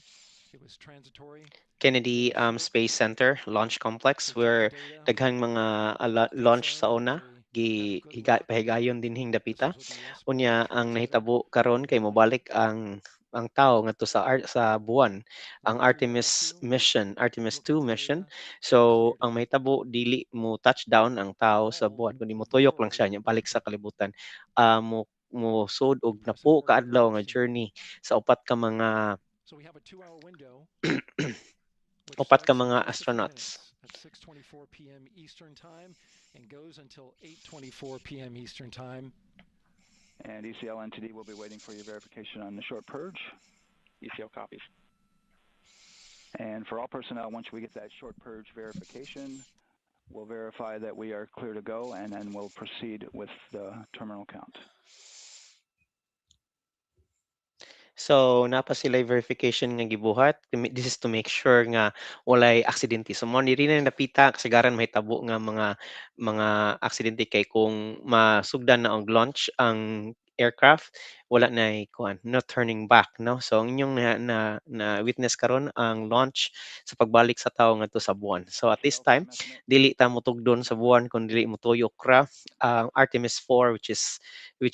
It was transitory. Kennedy Space Center Launch Complex where daghang mga launch sa una gi higa, pahigayon dinhing dapita. Unya ang nahitabo karon kay mobalik ang tao ngadto sa sa buwan, ang Artemis mission, Artemis 2 mission. So ang mahitabo, dili mo touchdown ang tao sa buwan kundi motuyok lang siya nya balik sa kalibutan. Mo sud og napo ka adlaw nga journey sa upat ka mga So we have a 2-hour window upat ka mga astronauts. At 6:24 p.m. Eastern Time and goes until 8:24 p.m. Eastern Time. And ECL NTD will be waiting for your verification on the short purge. ECL copies. And for all personnel, once we get that short purge verification, we'll verify that we are clear to go, and then we'll proceed with the terminal count. So naa pa sila'y verification nga gibuhat. This is to make sure nga walay aksidente. So mao ni rin na napita kasagaran mahitabo nga mga aksidente kay kung masugdan na og launch ang aircraft, wala nay kuan, no turning back, no. So ang inyong na witness karon ang launch sa pagbalik sa tawo ngadto sa buwan. So at this time dili ta motugdon sa buwan kun dili motuyok ra ang Artemis 4, which is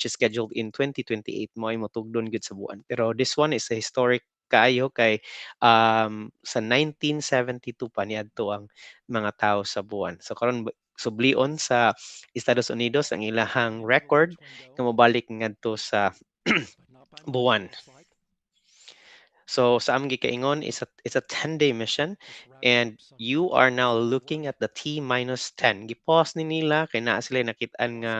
scheduled in 2028, mo'y motugdon gyud sa buwan. Pero this one is a historic kaayo kay sa 1972 pa niadto ang mga tawo sa buwan. So karon sublion sa Estados Unidos ang ilahang record nga mobalik ngadto sa buwan. So sa among gikaingon is a it's a 10-day mission and you are now looking at the T minus 10. Gi-pause ni nila kay naa sila nakit-an nga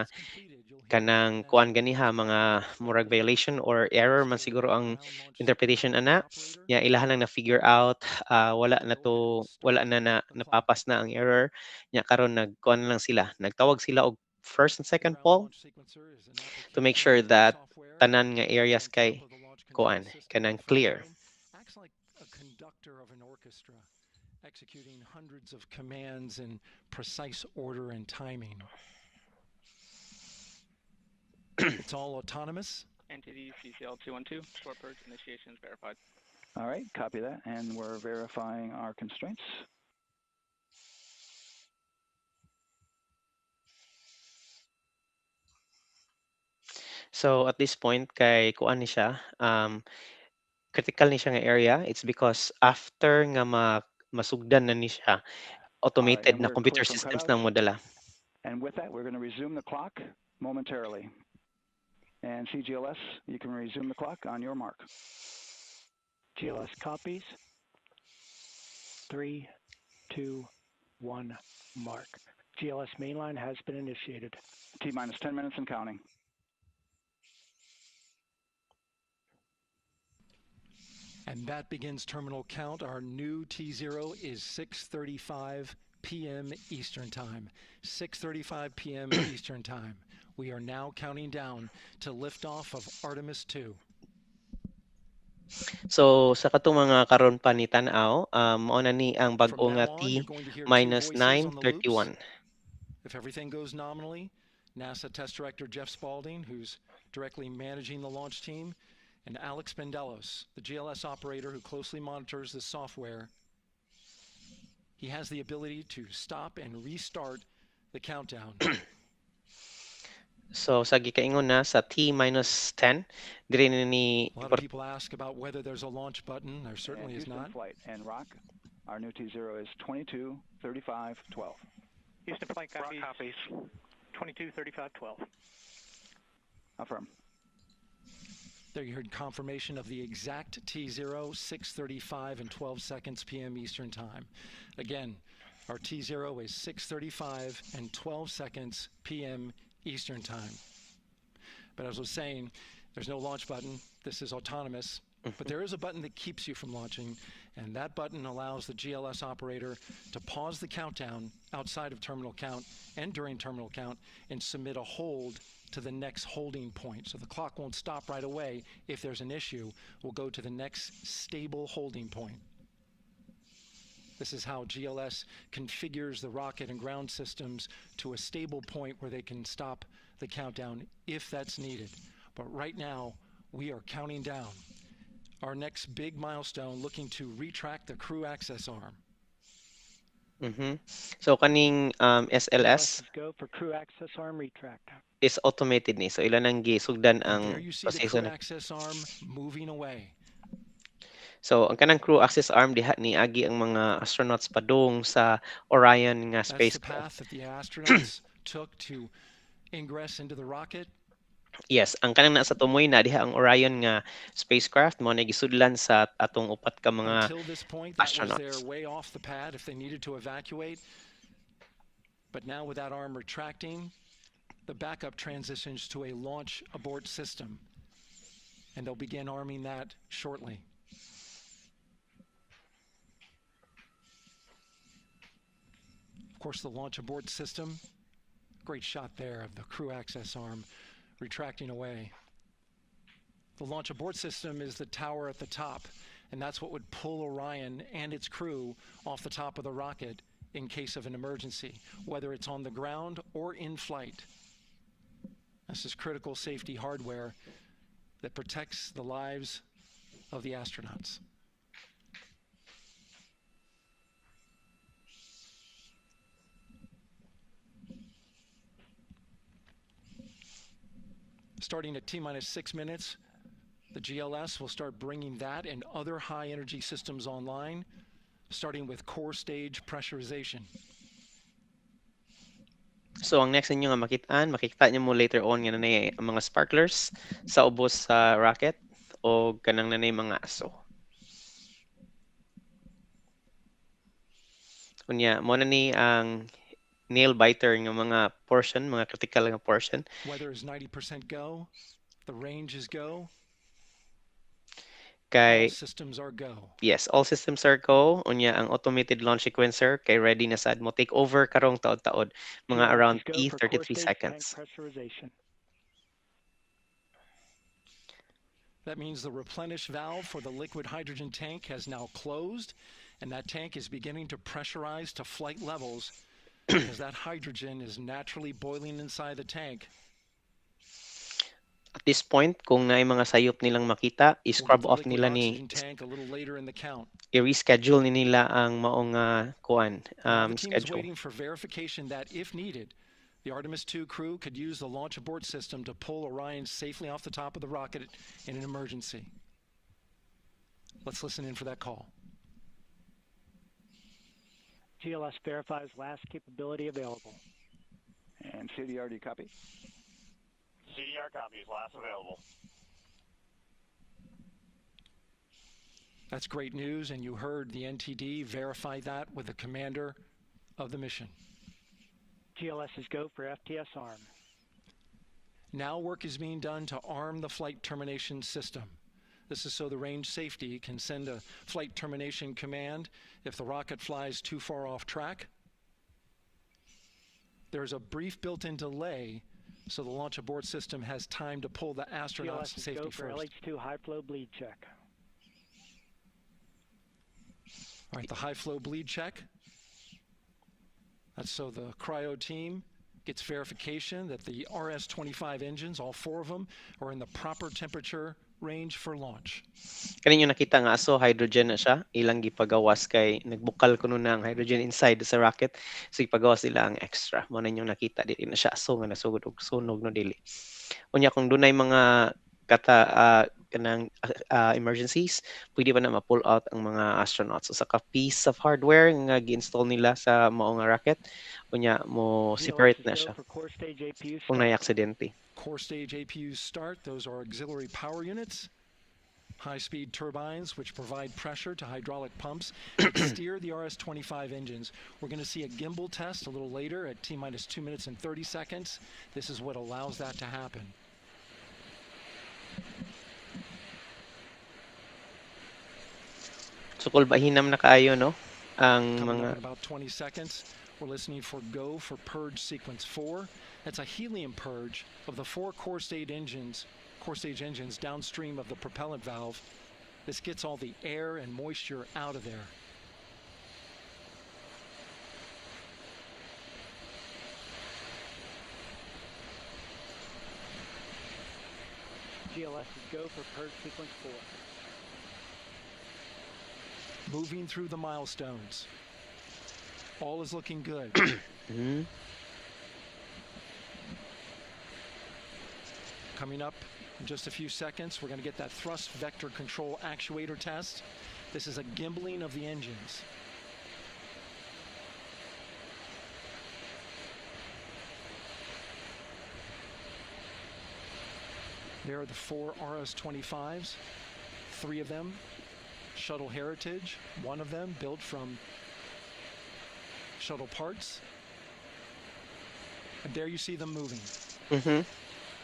kanang kuan ganiha, mga murag violation or error man siguro ang interpretation ana nya ilahan lang na figure out, wala na to, wala na, na napapas na ang error nya. Karon nagkuan lang sila, nagtawag sila og first and second poll to make sure that tanan nga areas kay kuan, kanang clear. Acts like a conductor of an orchestra, executing hundreds of commands in precise order and timing. It's all autonomous. NTD CCL 212, short purge initiation is verified. All right, copy that. And we're verifying our constraints. So at this point kay kuan ni siya, critical ni siya nga area. It's because after nga masugdan na ni siya, automated And na we're computer clear from systems cutouts. Nang modala. And with that, we're going to resume the clock momentarily. And CGLS, you can resume the clock on your mark. GLS copies. 3, 2, 1, mark. GLS mainline has been initiated. T minus 10 minutes and counting. And that begins terminal count. Our new T0 is 6:35 p.m. Eastern Time. 6:35 p.m. Eastern Time. We are now counting down to liftoff of Artemis 2. So sa katong mga karon pa ni tan-aw, mao na ni ang bag-o From nga now on, T you're going to hear two minus voices on the loops. 9:31. If everything goes nominally, NASA Test Director Jeff Spalding, who's directly managing the launch team, and Alex Bandelos, the GLS operator who closely monitors the software. He has the ability to stop and restart the countdown. So sa gikaingon na sa T minus 10 diri na ni A lot of people ask about whether there's a launch button. There certainly And is Houston not. Flight and Rock, our new T0 is 22, 35, 12. Houston Flight copies. Rock copies. 22, 35, 12. Affirm. There you heard confirmation of the exact T0, 6:35 and 12 seconds p.m. Eastern Time. Again, our T0 is 6:35 and 12 seconds p.m. Eastern Time. But as I was saying, there's no launch button. This is autonomous. But there is a button that keeps you from launching, And that button allows the GLS operator to pause the countdown outside of terminal count and during terminal count and submit a hold to the next holding point. So the clock won't stop right away. If there's an issue, we'll go to the next stable holding point. This is how GLS configures the rocket and ground systems to a stable point where they can stop the countdown if that's needed. But right now, we are counting down. Our next big milestone, looking to retract the crew access arm. So kaning SLS GLS is go for crew access arm retract. Is automated ni. So ila nang gisugdan And ang there you see the proseso crew na. Access arm moving away. So ang kanang crew access arm diha ni agi ang mga astronauts padung sa Orion nga That's the spacecraft. Path that the astronauts took to ingress into the rocket. Yes, ang kanang nasa tumoy na diha ang Orion nga spacecraft mao na gisudlan sa atong upat ka mga Until this point, that was their astronauts. Way off the pad if they needed to evacuate. But now with that arm retracting, the backup transitions to a launch abort system. And they'll begin arming that shortly. Of course, the launch abort system, great shot there of the crew access arm retracting away. The launch abort system is the tower at the top, and that's what would pull Orion and its crew off the top of the rocket in case of an emergency, whether it's on the ground or in flight. This is critical safety hardware that protects the lives of the astronauts. Starting at T minus 6 minutes, the GLS will start bringing that and other high energy systems online, starting with core stage pressurization. So ang next ninyo nga makitaan, makita niyo mo later on nga nanay ang mga sparklers sa ubos sa rocket o kanang nanay mga aso. Unya, mo na ni ang nail biter nga mga portion, mga critical nga portion. Weather is 90% go, the range is go, Kay all systems are go. Yes, all systems are go. Unya ang automated launch sequencer kay ready na sad mo take over karong taod-taod mga GLS around is go for core T33 stage tank seconds. pressurization. That means the replenish valve for the liquid hydrogen tank has now closed, and that tank is beginning to pressurize to flight levels because that hydrogen is naturally boiling inside the tank. At this point, kung naay mga sayop nilang makita, We'll get i-scrub the off liquid nila ni oxygen tank a little later in the count. I-reschedule ni nila ang maong kuan Now the team is schedule. Waiting for verification that, if needed, the Artemis 2 crew could use the launch abort system to pull Orion safely off the top of the rocket in an emergency. Let's listen in for that call. GLS verifies last capability available. And CDR, do you copy? CDR copies, last available. That's great news, and you heard the NTD verify that with the commander of the mission. GLS is go for FTS arm. Now work is being done to arm the flight termination system. This is so the range safety can send a flight termination command if the rocket flies too far off track. There's a brief built-in delay so the launch abort system has time to pull the astronauts GLS to is go safety for first. LH2 high flow bleed check. All right, the high flow bleed check. That's so the cryo team gets verification that the RS-25 engines, all four of them, are in the proper temperature range for launch. Kani yung nakita nga aso, hydrogen na siya. Ilang gipagawas kay nagbukal kuno na ang hydrogen inside sa rocket. So ipagawas nila ang extra. Mo na inyong nakita dili na siya aso nga nasugod og sunog no dili. Unya kung dunay mga kata kanang emergencies, pwede pa na ma-pull out ang mga astronauts. So, sa ka piece of hardware nga gi-install nila sa mao nga rocket, unya mo GLS separate is na go siya for core stage APU kung start. naay aksidente. Core stage APUs start. Those are auxiliary power units, high-speed turbines, which provide pressure to hydraulic pumps that steer the RS-25 engines. We're going to see a gimbal test a little later at T minus 2 minutes and 30 seconds. This is what allows that to happen. Sukol bahinam na kaayo, no? Ang Coming mga up in about 20 seconds, we're listening for go for purge sequence 4. That's a helium purge of the 4 core stage engines downstream of the propellant valve. This gets all the air and moisture out of there. GLS is go for purge sequence 4. Moving through the milestones. All is looking good. Coming up in just a few seconds, we're going to get that thrust vector control actuator test. This is a gimbaling of the engines. There are the four RS-25s, three of them shuttle heritage, one of them built from shuttle parts. And there you see them moving.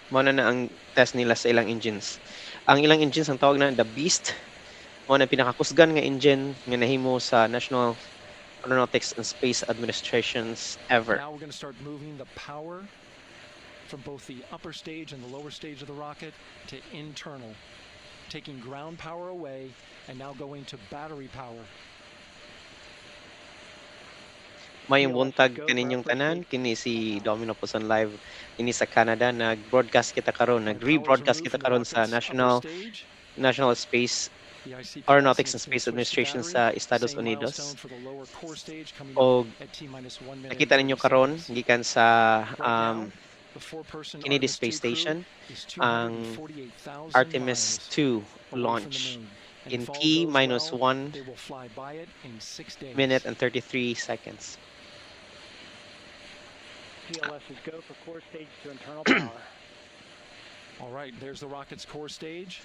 Mao na na ang test nila sa ilang engines. Ang ilang engines, ang tawag na the Beast. Mao na pinakakusgan nga engine nga nahimo sa National Aeronautics and Space Administrations ever. Now we're going to start moving the power from both the upper stage and the lower stage of the rocket to internal, taking ground power away and now going to battery power. Mayong buntag kaninyong tanan, kini si Domino Poson live ini sa Canada. Nag-broadcast kita karon, nag-rebroadcast kita karon sa National Space Aeronautics and Space Administration sa Estados Unidos. Og nakita ninyo karon gikan sa Kennedy Space Station ang Artemis 2 launch in T minus 1 minute and 33 seconds. GLS is go for core stage to internal power. All right, there's the rocket's core stage,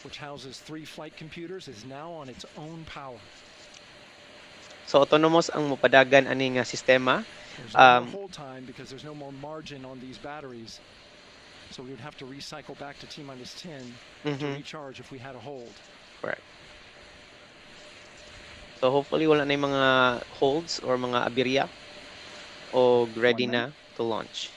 which houses three flight computers, is now on its own power. So autonomous ang mopadagan ani nga sistema. There's no more hold time because there's no more margin on these batteries. So we would have to recycle back to T minus 10 to recharge if we had a hold. Correct. So hopefully wala na yung mga holds or mga aberya o ready na to launch.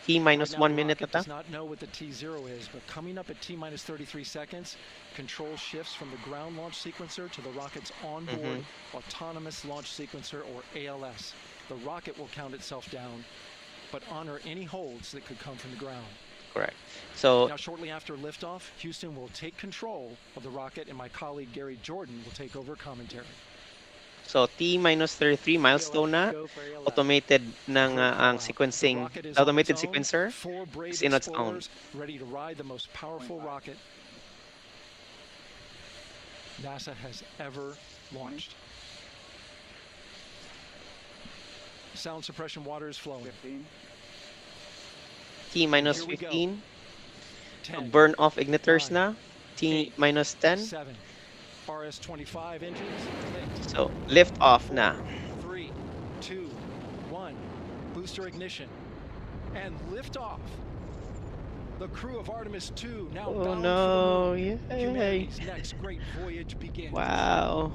T minus Right now, 1 the minute na rocket ta. does not know what the T0 is, but coming up at T minus 33 seconds, control shifts from the ground launch sequencer to the rocket's onboard autonomous launch sequencer, or ALS. The rocket will count itself down, but honor any holds that could come from the ground. Correct. So Now, shortly after liftoff, Houston will take control of the rocket, and my colleague Gary Jordan will take over commentary. So T minus 33 milestone na, automated ng ang sequencing, Rocket is on automated its own, sequencer four brave is in its own. Explorers ready to ride the most powerful rocket NASA has ever launched. Sound suppression water is flowing. 15. T minus Here we go. 15. 10, Burn off igniters 9, na. T 8, minus 10. 7. RS-25 engines lit. So lift off na. 3, 2, 1. Booster ignition. And lift off. The crew of Artemis 2 now Oh bound no, for the moon. Yay. Humanity's next great voyage begins. Wow.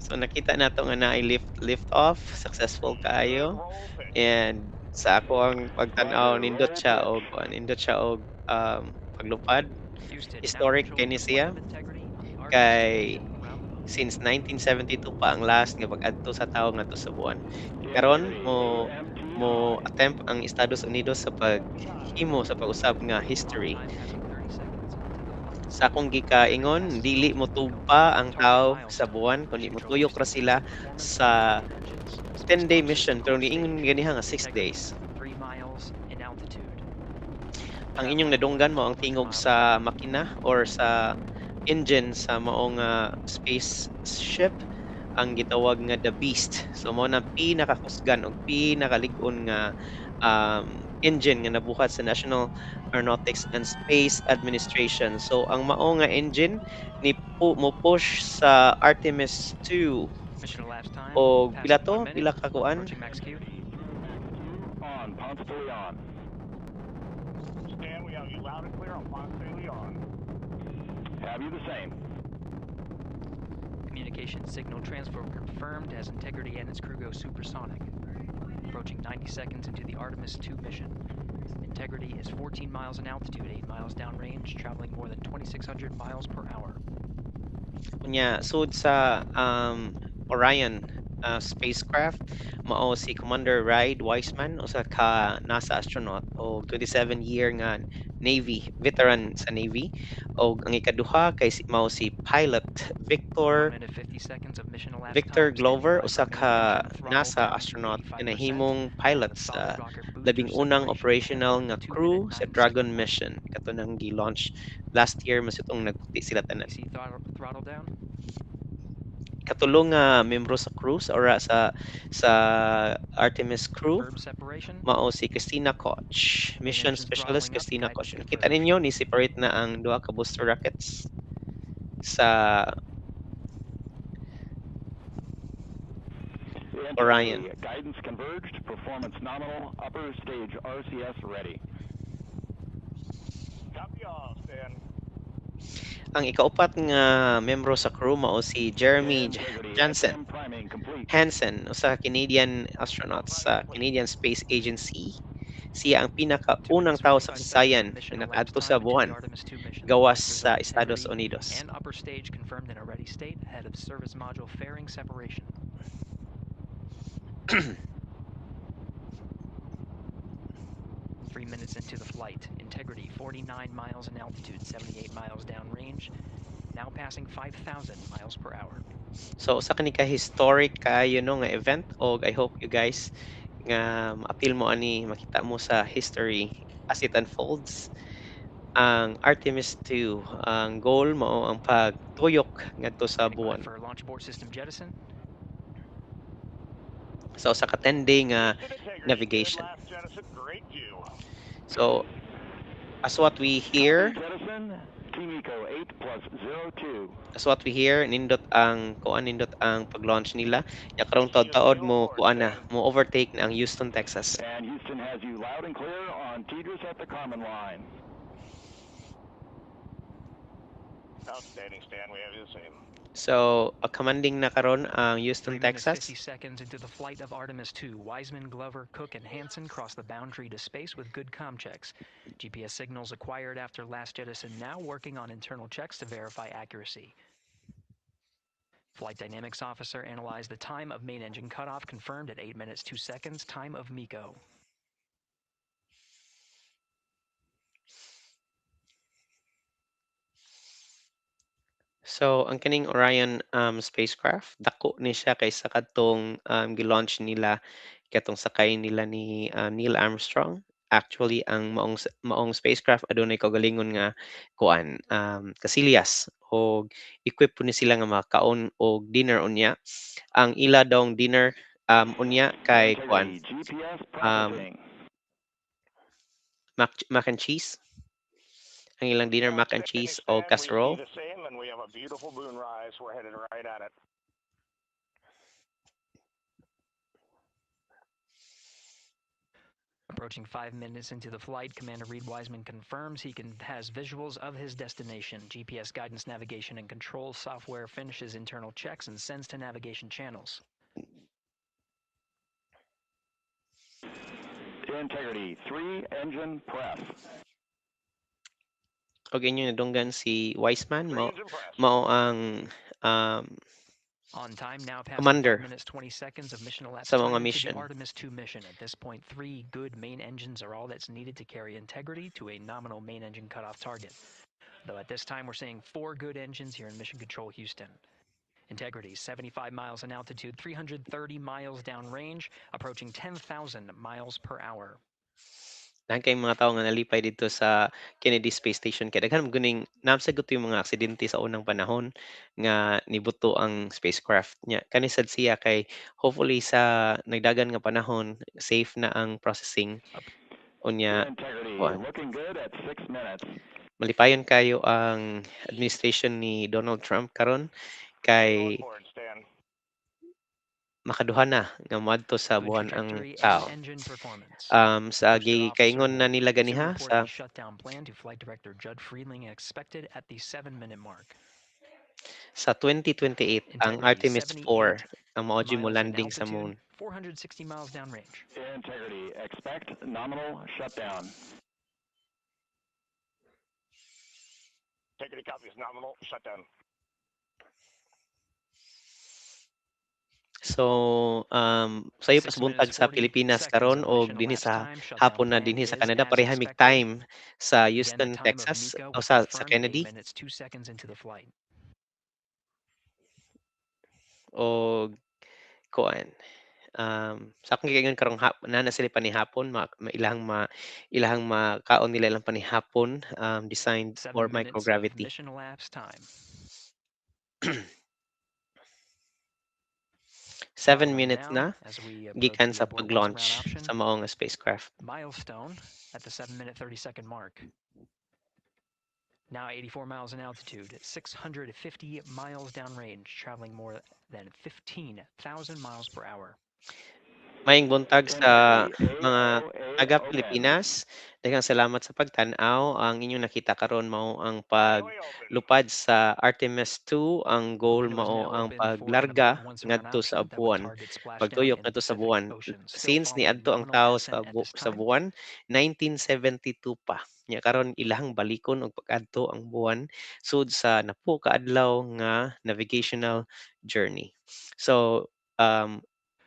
So nakita nato nga naay lift off, successful kaayo. And sa ako ang pagtan-aw, nindot siya og kuan, nindot siya og paglupad. Historic kay ni siya kay since 1972 pa ang last nga pag-adto sa tawo ngadto sa buwan. Karon mo attempt ang Estados Unidos sa paghimo sa pag-usab nga history. Sa akong gikaingon, dili motugpa ang tawo sa buwan kundi motuyok ra sila sa 10-day mission, pero niingon ganiha nga 6 days. Ang inyong nadunggan mo ang tingog sa makina or sa engine sa maong space ship ang gitawag nga The Beast. So mao na pinakakusgan og pinakalig-on nga engine nga nabuhat sa National Aeronautics and Space Administration. So ang mao nga engine ni mo push sa Artemis 2 og pila to? Pila ka kuan? On Ponce de Leon. Stan, we have you loud and clear on Ponce de Leon. Have you the same. Communication signal transfer confirmed as Integrity and its crew go supersonic. Approaching 90 seconds into the Artemis 2 mission. Integrity is 14 miles in altitude, 8 miles downrange, traveling more than 2,600 miles per hour. Unya sud sa Orion spacecraft mao si Commander Reid Wiseman, usa ka NASA astronaut og 27-year nga Navy veteran sa Navy, og ang ikaduha kay mao si pilot Victor 1 minute 50 seconds of mission elapsed Victor time. Standing Glover, by for usa main ka engine throttle NASA down to astronaut nga 85% nahimong and pilot the sa solid rocket booster labing unang separation operational at the nga 2 crew minute sa 9 Dragon second mark. mission kato nang gi-launch last year masitong nagputi sila tanan. You see throttle down? Katulo nga miyembro sa crew sa ora sa Artemis crew Confirm separation. mao si Christina Koch, Main mission engines specialist throttling up. Christina Guidance Koch. Nakita converged. ninyo ni separate na ang duha ka booster rockets sa Orion. Integrity, guidance converged, performance nominal, upper stage RCS ready. Copy all, Stan. Ang ikaupat nga miyembro sa crew mao si Jeremy Integrity, Jansen SM priming complete. Hansen, usa ka Canadian astronaut sa Canadian Space Agency. Siya ang 2 pinakaunang minutes tawo sa 45 seconds of kasaysayan mission nga elapsed nakaadto sa time into the buwan Artemis 2 mission. gawas Result sa Estados integrity Unidos. and upper stage confirmed in a ready state ahead of service module fairing separation. 3 minutes into the flight, Integrity 49 miles in altitude, 78 miles downrange, now passing 5,000 miles per hour. So usa kani ka historic kaayo no nga event, og I hope you guys nga maapil mo ani, makita mo sa history as it unfolds. Ang Artemis 2, ang goal mao ang pagtuyok ngadto sa Standing by buwan. for launch abort system jettison. Sa usa ka 10-day nga Houston Integrity, good navigation. last jettison, great view. So as what we Copy hear, jettison, Team Eco 8 plus 02. as what we hear, nindot ang kuan, nindot ang pag-launch nila. Nya karong taod-taod Houston, mo go kuan forward, na, Stan. mo overtake na ang Houston, Texas. And Houston has you loud and clear on Tidris at the Carmen line. Outstanding, Stan. We have you the same. So, commanding na karon ang Houston, 3 minutes Texas. 50 seconds into the flight of Artemis 2, Wiseman, Glover, Cook, and Hansen cross the boundary to space with good com checks. GPS signals acquired after last jettison, now working on internal checks to verify accuracy. Flight Dynamics Officer analyzed the time of main engine cutoff, confirmed at 8 minutes 2 seconds, time of MECO. So, ang kaning Orion spacecraft, dako ni siya kaysa kadtong gi-launch nila katong sakay nila ni Neil Armstrong. Actually, ang maong spacecraft adunay kaugalingon nga kuan, kasilyas og equip pud ni sila nga makaon og dinner unya. Ang ila dong dinner unya kay kuan, Integrity, GPS um, processing. mac and cheese. Ang ilang dinner mac and Outstanding, cheese o Stan. We see casserole. the same, and we have a beautiful moonrise. We're headed right at it. Approaching 5 minutes into the flight, Commander Reed Wiseman confirms he can has visuals of his destination. GPS guidance, navigation, and control software finishes internal checks and sends to navigation channels. Integrity, three engine press. Og inyong nadunggan si Wiseman Three mao engine press. mao ang On time now, passing 5 commander minutes 20 seconds of mission sa elapsed mga time into the mission. Artemis 2 mission. At this point, three good main engines are all that's needed to carry Integrity to a nominal main engine cutoff target. Though at this time, we're seeing four good engines here in Mission Control Houston. Integrity, 75 miles in altitude, 330 miles downrange, approaching 10,000 miles per hour. Daghan kayong mga tawo nga nalipay didto sa Kennedy Space Station kay daghan man guning naa sad yung mga aksidente sa unang panahon nga nibuto ang spacecraft nya kani sad siya kay hopefully sa nagdagan nga panahon safe na ang processing unya Integrity, kuan. looking good at 6 minutes. Malipayon kayo ang administration ni Donald Trump karon Going kay forward, Stan. makaduha na nga moadto sa Good buwan ang trajectory and tao. engine performance. Sa Booster Officer gikaingon na will nila soon ganiha report sa the shutdown plan to Flight Director Judd Friedling, expected at the 7-minute mark. Sa 2028 ang Integrity Artemis 78 4 ang mao jud mo miles in landing sa altitude, moon. 460 miles downrange. Integrity, expect nominal shutdown. Integrity copies nominal shutdown. So, sayo pas 6 buntag minutes sa 40 Pilipinas seconds karon of og mission dinhi elapsed sa time. Shutdown hapon na plan dinhi sa is Canada as pareha mig expected. time sa Again, the Houston, time of Texas MECO o was sa confirmed at 8 Kennedy. minutes 2 seconds into the flight. Og kuan, sa akong giingon karong hap naa na sila panihapon ma ma ilahang makaon nila ilang panihapon, designed for 7 minutes of microgravity. mission elapsed time. 7 Throttling minutes down na as we approach gikan the sa abort once around pag-launch option. sa mao nga spacecraft. Milestone at the 7-minute 30-second mark. Now 84 miles in altitude, 650 miles downrange, traveling more than 15,000 miles per hour. Maayong buntag sa Integrity, mga AOA taga open. Pilipinas. Daghang salamat sa pagtan-aw. Ang inyong nakita karon mao ang paglupad sa Artemis 2. Ang The goal window is mao now ang open for an paglarga abort once around ngadto sa option that would buwan, target splashdown pagtuyok in the ngadto sa Pacific buwan. Ocean, still Since following niadto ang nominal tawo sa ascent at this sa time. buwan 1972 pa. Nya karon ilahang balikon og pag-adto ang buwan sud sa napo ka adlaw nga navigational journey. So,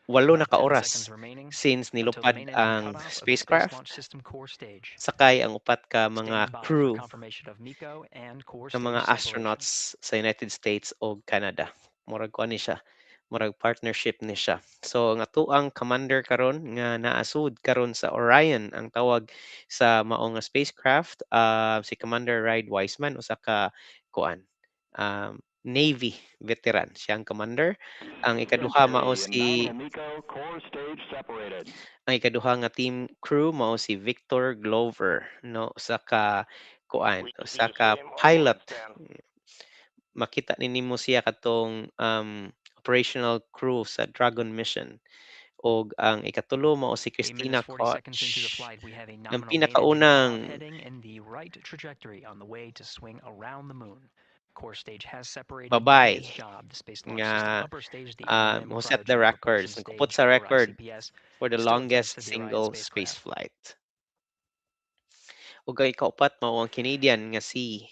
8 na About ka 10 oras seconds remaining since until the nilupad main engine ang cutoff of the Space spacecraft. Launch System core stage. Sakay ang upat ka mga Stand by for crew confirmation of MECO and core nga mga stage separation. astronauts sa United States ug Canada. Murag kuan ni siya, murag partnership ni siya. So ang atoang commander karon nga naa sud karon sa Orion ang tawag sa mao nga spacecraft, si Commander Reid Wiseman, usa ka kuan, Navy veteran. Siya ang commander. Ang ikaduha mao Integrity, si nominal MECO, core stage separated. Ang ikaduha nga team crew mao si Victor Glover, no, usa ka kuan, We see usa the ka same on pilot. board, Stan. Makita ni nimo siya katong operational crew sa Dragon mission. Og ang ikatulo mao si 8 Christina minutes 40 seconds into the Koch. flight, we have a Ang nominal main engine cutoff pinakaunang heading in the right trajectory on the way to swing around the moon. Core stage has separated, doing babae its job. The Space Launch System nga upper stage, the MMM who set the cryogenic records, propulsion nagkupot stage, sa or record ICPS, for the still attached longest to the Orion single spacecraft. spaceflight. Ug ang ikaupat mao ang Canadian nga si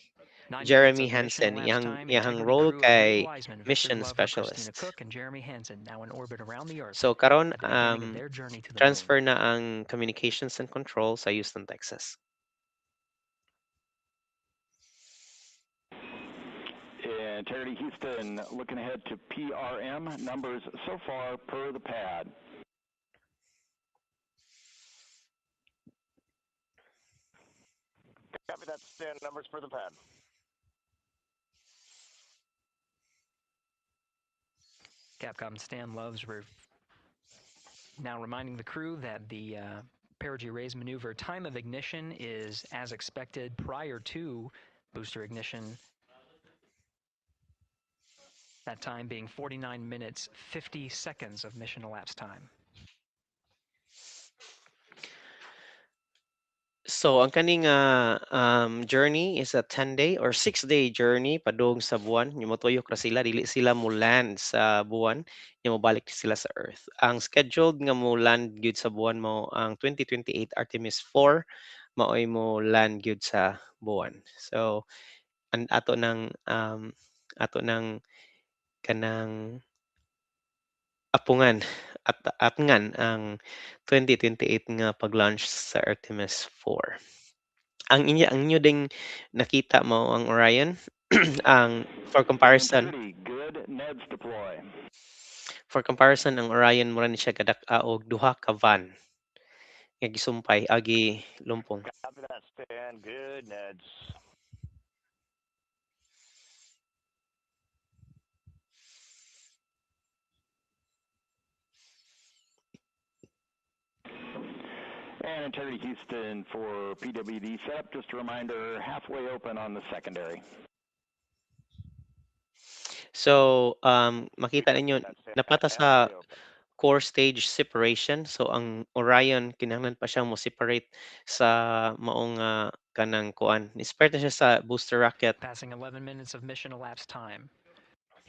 9 minutes Jeremy of mission Hansen. elapsed Iyang time. iyang Integrity role crew of Reid kay Wiseman, Victor mission Glover, Christina specialist. Koch, and Jeremy Hansen now in orbit around the Earth So karon at the beginning of their journey to the moon. Transfer na ang communications and control sa Houston, Texas. Integrity Houston, looking ahead to PRM numbers so far per the pad. Copy that, Stan. Numbers per the pad. Capcom Stan Loves now reminding the crew that the perigee raise maneuver time of ignition is as expected prior to booster ignition. That time being 49 minutes, 50 seconds of mission elapsed time. So ang kaning journey is a 10-day or 6-day journey padung sa buwan. Nya motuyok ra sila, dili sila mo land sa buwan, nya mobalik sila sa Earth. Ang scheduled nga mo land gyud sa buwan mao ang 2028 Artemis 4 maoy mo land gyud sa buwan. So an ato nang kanang apungan at apngan ang 2028 nga pag-launch sa Artemis 4. Ang inyo ang inyo ding nakita mao ang Orion ang for comparison. Integrity, good NEDS deploy. For comparison, ang Orion mura ni siya kadak-a og duha ka van nga gisumpay agi lumpong. Copy that, Stan. Good NEDS. And Integrity Houston for PWD setup. Just a reminder, halfway open on the secondary. So, makita ninyo napata sa core stage separation. So ang Orion kinahanglan pa siyang mo separate sa maong kanang kuan. Ni-separate na siya sa booster rocket. Passing 11 minutes of mission elapsed time.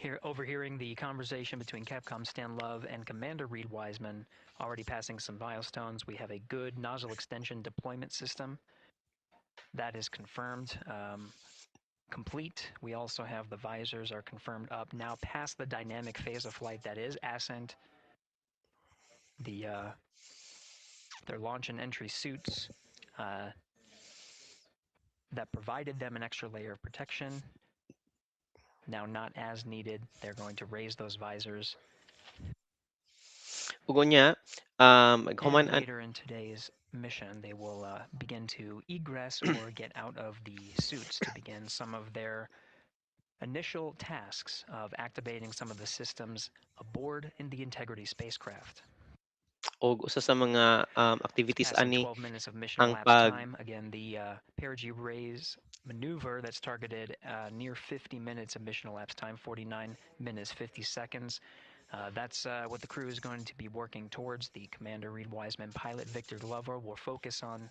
Here, overhearing the conversation between Capcom Stan Love and Commander Reed Wiseman, already passing some milestones. We have a good nozzle extension deployment system. That is confirmed. Complete. We also have the visors are confirmed up now past the dynamic phase of flight that is ascent. Their launch and entry suits that provided them an extra layer of protection. Now not as needed. They're going to raise those visors. Ug unya, And human an later in today's mission, they will begin to egress or get out of the suits to begin some of their initial tasks of activating some of the systems aboard in the Integrity spacecraft. Og usa sa mga activities Passing ani 12 minutes of mission ang elapsed pag time. Again, the perigee raise maneuver that's targeted near 50 minutes of mission elapsed time, 49 minutes 50 seconds. That's what the crew is going to be working towards. The Commander Reed Wiseman, pilot Victor Glover will focus on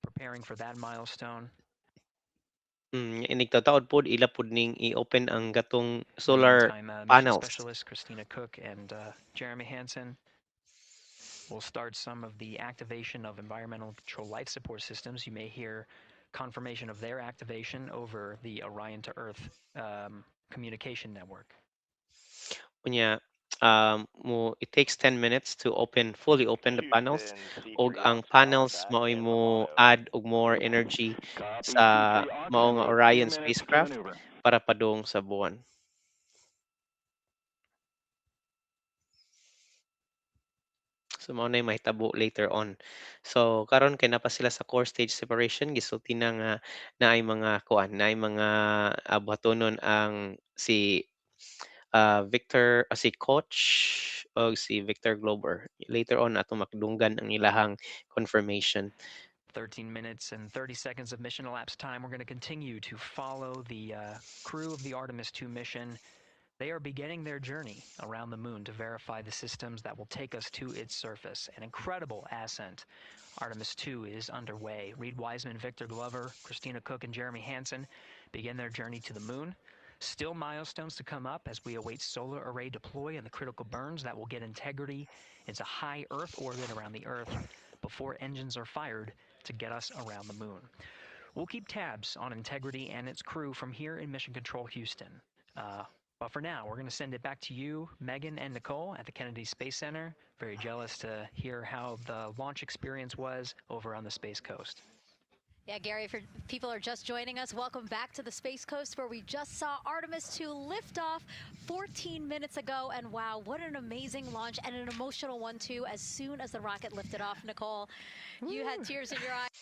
preparing for that milestone. Inig taod pod ila pod ning i-open ang katong In the solar meantime, mission panels. Specialists Christina Koch and Jeremy Hansen will start some of the activation of environmental control life support systems. You may hear confirmation of their activation over the Orion to Earth communication network. Unya, mo it takes 10 minutes to open fully open the panels Houston, ug C3 ang Ox panels contact maoy and mo Lovato. add og more energy Copy, sa C3 Ox, mao and nga we're 2 Orion minutes to spacecraft maneuver. Para padung sa buwan. So mao nay mahitabo later on. So karon kay naa pa sila sa core stage separation, gisulti na nga naay mga kuan, naay mga buhatonon ang si Victor, si Koch og si Victor Glover. Later on atong makadunggan ang ilahang confirmation. 13 minutes and 30 seconds of mission elapsed time. We're going to continue to follow the crew of the Artemis 2 mission. They are beginning their journey around the moon to verify the systems that will take us to its surface. An incredible ascent. Artemis 2 is underway. Reed Wiseman, Victor Glover, Christina Koch, and Jeremy Hansen begin their journey to the moon. Still milestones to come up as we await solar array deploy and the critical burns that will get Integrity into high Earth orbit around the Earth before engines are fired to get us around the moon. We'll keep tabs on Integrity and its crew from here in Mission Control Houston. But for now, we're going to send it back to you, Megan and Nicole at the Kennedy Space Center. Very jealous to hear how the launch experience was over on the Space Coast. Yeah, Gary, if people are just joining us, welcome back to the Space Coast, where we just saw Artemis 2 lift off 14 minutes ago. And wow, what an amazing launch and an emotional one, too. As soon as the rocket lifted off, Nicole, you had tears in your eyes.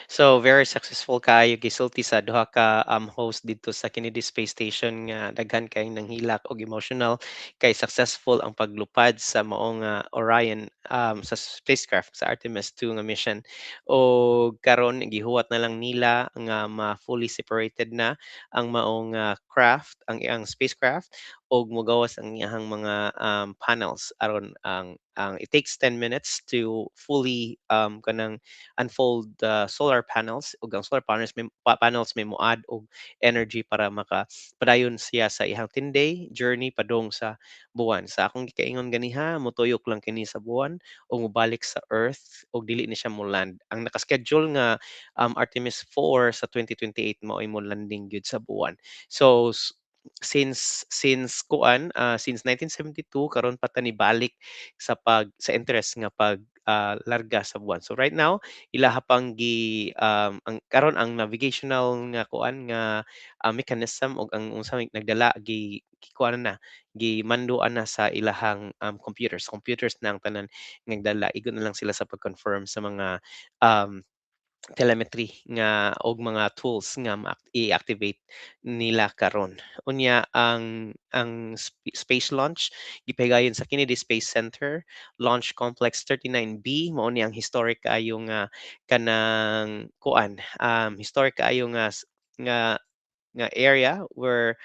So very successful kaayo, gisulti sa duha ka host didto sa Kennedy Space Station nga daghan kayong nanghilak og emotional kay successful ang paglupad sa maong Orion sa spacecraft sa Artemis 2 nga mission. Og karon gihuwat na lang nila nga ma-fully separated na ang maong craft, ang spacecraft, og mogawas ang iyahang mga panels aron ang it takes 10 minutes to fully kanang unfold the solar panels, ug ang solar panels may mo-add og energy para maka padayon siya sa iyang 10-day journey padung sa buwan. Sa akong gikaingon ganiha, motuyok lang kini sa buwan ug mobalik sa Earth ug dili ni siya mo-land. Ang naka-schedule nga Artemis 4 sa 2028 mao'y mo landing gyud sa buwan. So since kuan, since 1972 karon pa ta nibalik sa pag sa interest nga pag larga sa buwan. So right now ilaha pang gi ang karon ang navigational nga kuan nga mechanism ug ang unsa may nagdala gi gikuan na, gimanduan na sa ilahang computers. Computers na ang tanan nagdala, igo na lang sila sa pag-confirm sa mga telemetry nga og mga tools nga i-activate nila karon. Unya ang space launch gipahigayon sa Kennedy Space Center Launch Complex 39B. Mao ni ang historic kaayo nga kanang kuan, historic kaayo nga nga area where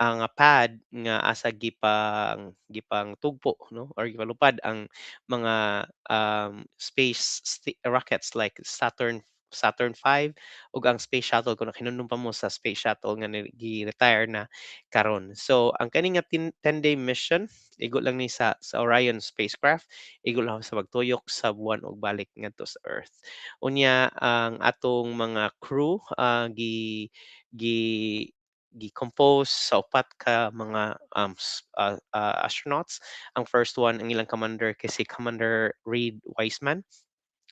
ang pad nga asa gipang tugpo, no, or gipalupad ang mga space rockets like Saturn Saturn V ug ang Space Shuttle kung nakahinumdom pa mo sa Space Shuttle nga gi-retire na karon. So ang kani nga 10-day mission igo lang ni sa Orion spacecraft, igo lang sa pagtuyok sa buwan ug balik ngadto sa Earth. Unya ang atong mga crew gi gi gi-compose sa upat ka mga astronauts. Ang first one, ang ilang commander kay si Commander Reid Wiseman,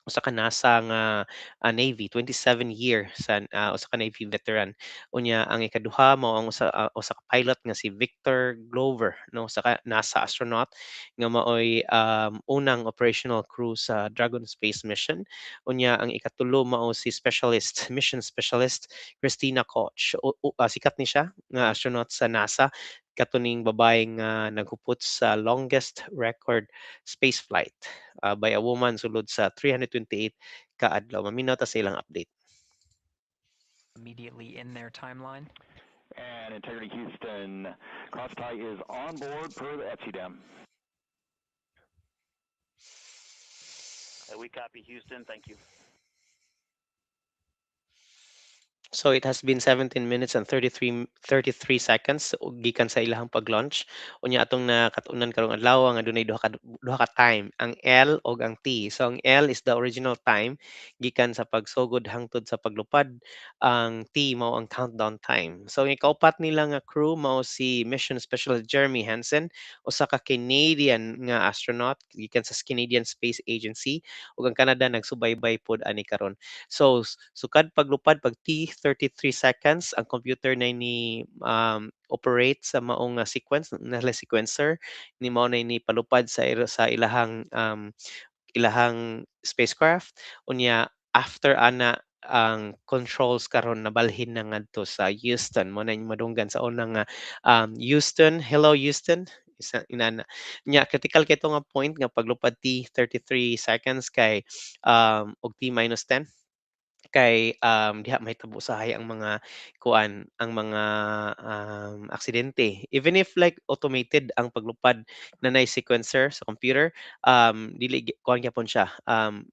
usa ka NASA nga Navy, 27 year sa usa ka Navy veteran. Unya ang ikaduha mao ang usa ka pilot nga si Victor Glover, no, usa ka NASA astronaut nga maoy unang operational crew sa Dragon Space Mission. Unya ang ikatulo mao si specialist mission specialist Christina Koch. Sikat ni siya nga astronaut sa NASA, katuning babae nga naghupot sa longest record spaceflight by a woman sulod sa 328 ka adlaw. Maminaw ta sa ilang update. Immediately in their timeline. And Integrity Houston, crosstie is on board per the FCDM. We copy, Houston. Thank you. So it has been 17 minutes and 33 seconds gikan sa ilahang pag-launch. Unya atong nakatunan karong adlaw nga dunay duha ka time, ang L ug ang T. So ang L is the original time gikan sa pagsugod hangtod sa paglupad. Ang T mao ang countdown time. So ang ikaupat nila nga crew mao si Mission Specialist Jeremy Hansen, usa ka Canadian nga astronaut gikan sa Canadian Space Agency, ug ang Canada nagsubaybay pod ani karon. So sukad paglupad pag T 33 seconds, ang computer na ni operate sa maong sequence na sequencer ni mao na ni palupad sa ilahang ilahang spacecraft. Unya after ana ang controls karon nabalhin na ngadto sa Houston, mo na madunggan sa unang nga Houston, hello Houston, isa inana. Nya critical kay nga point nga paglupad T 33 seconds kay og T minus 10 kay diha mahitabo usahay ang mga kuan, ang mga aksidente. Even if like automated ang paglupad na nay sequencer sa computer, dili kuan gyapon siya,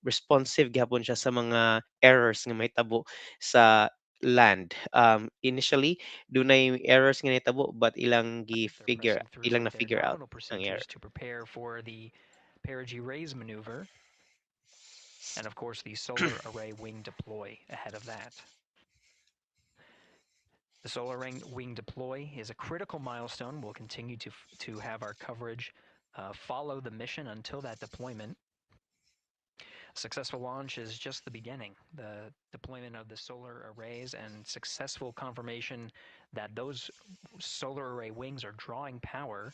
responsive gyapon siya sa mga errors nga mahitabo sa land. Initially dunay errors nga nahitabo, but ilang gi-figure, ilang na figure out ang error. To prepare for the perigee raise maneuver. And of course, the solar array wing deploy ahead of that. The solar wing deploy is a critical milestone. We'll continue to have our coverage follow the mission until that deployment. Successful launch is just the beginning. The deployment of the solar arrays and successful confirmation that those solar array wings are drawing power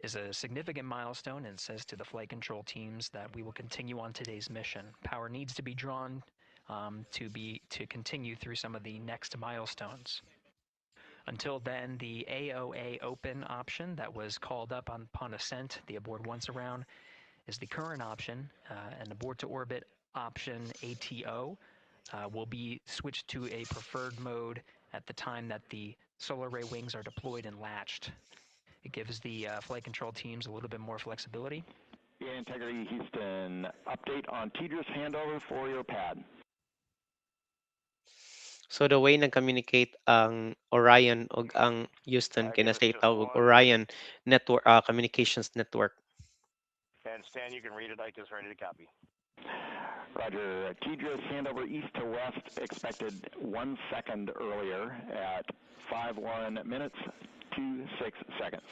is a significant milestone and says to the flight control teams that we will continue on today's mission. Power needs to be drawn to continue through some of the next milestones. Until then, the AOA open option that was called up upon ascent, the abort once around, is the current option, and abort to orbit option ATO will be switched to a preferred mode at the time that the solar array wings are deployed and latched. It gives the flight control teams a little bit more flexibility. Integrity Houston, update on TDRS handover for your pad. So the way nag-communicate ang Orion og ang Houston kay nasa itawag og Orion Network, Communications Network. And Stan, you can read it. Ike is ready to copy. Roger. TDRS handover east to west expected 1 second earlier at 51 minutes 26 seconds.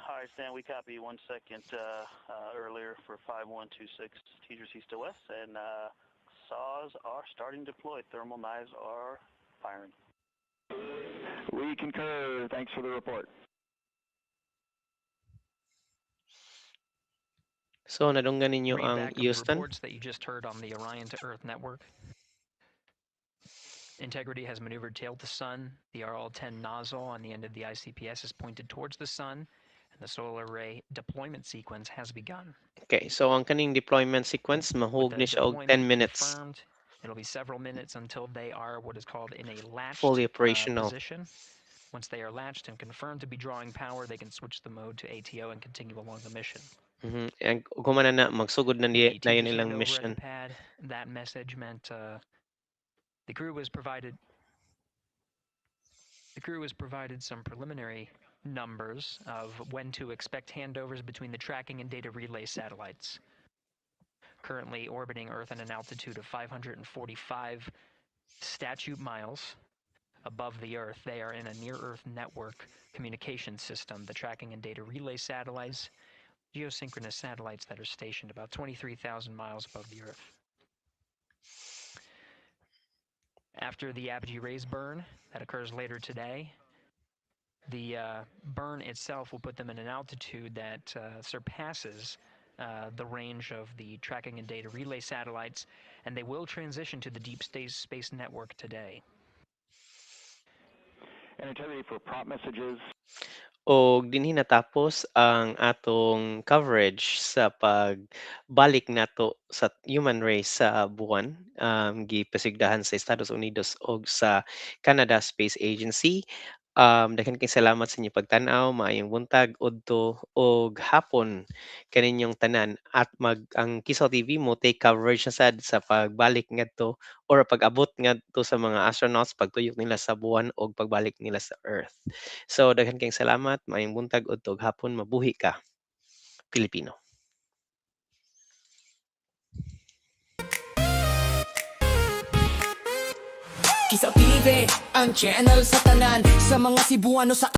All right, Stan, we copy 1 second earlier for 5126 TDRS east to west, and saws are starting to deploy. Thermal knives are firing. We concur. Thanks for the report. So nadunggan ninyo Read ang back of the Houston. Reports that you just heard on the Orion to Earth network. Integrity has maneuvered tail to sun. The RL-10 nozzle on the end of the ICPS is pointed towards the sun, and the solar array deployment sequence has begun. Okay, so ang kaning deployment sequence mahug With ni the siya og deployment 10 minutes. confirmed, it'll be several minutes until they are what is called in a latched Fully operational. position, Once they are latched and confirmed to be drawing power, they can switch the mode to ATO and continue along the mission. And human na na magsugod na ni The na yun TDRS ilang handover at the mission. Pad, that message meant the crew was provided some preliminary numbers of when to expect handovers between the tracking and data relay satellites. Currently orbiting Earth at an altitude of 545 statute miles above the Earth, they are in a near Earth network communication system. The tracking and data relay satellites, geosynchronous satellites that are stationed about 23,000 miles above the Earth. After the apogee raise burn that occurs later today, the burn itself will put them in an altitude that surpasses the range of the tracking and data relay satellites, and they will transition to the Deep Space Network today. And integrity for prop messages. Og dinhi natapos ang atong coverage sa pagbalik nato sa human race sa buwan, gipasigdahan sa Estados Unidos ug sa Canada Space Agency. Daghan kaayo salamat sa inyong pagtan-aw, maayong buntag, udto ug hapon kaninyong tanan at mag ang Kisaw TV mo take coverage na sad sa pagbalik ngadto or pag-abot ngadto sa mga astronauts, pagtuyok nila sa buwan ug pagbalik nila sa Earth. So daghan kaayong salamat, maayong buntag, udto ug hapon, mabuhi ka, Pilipino. Kisaw TV, ang channel sa tanan. Sa mga Cebuano sa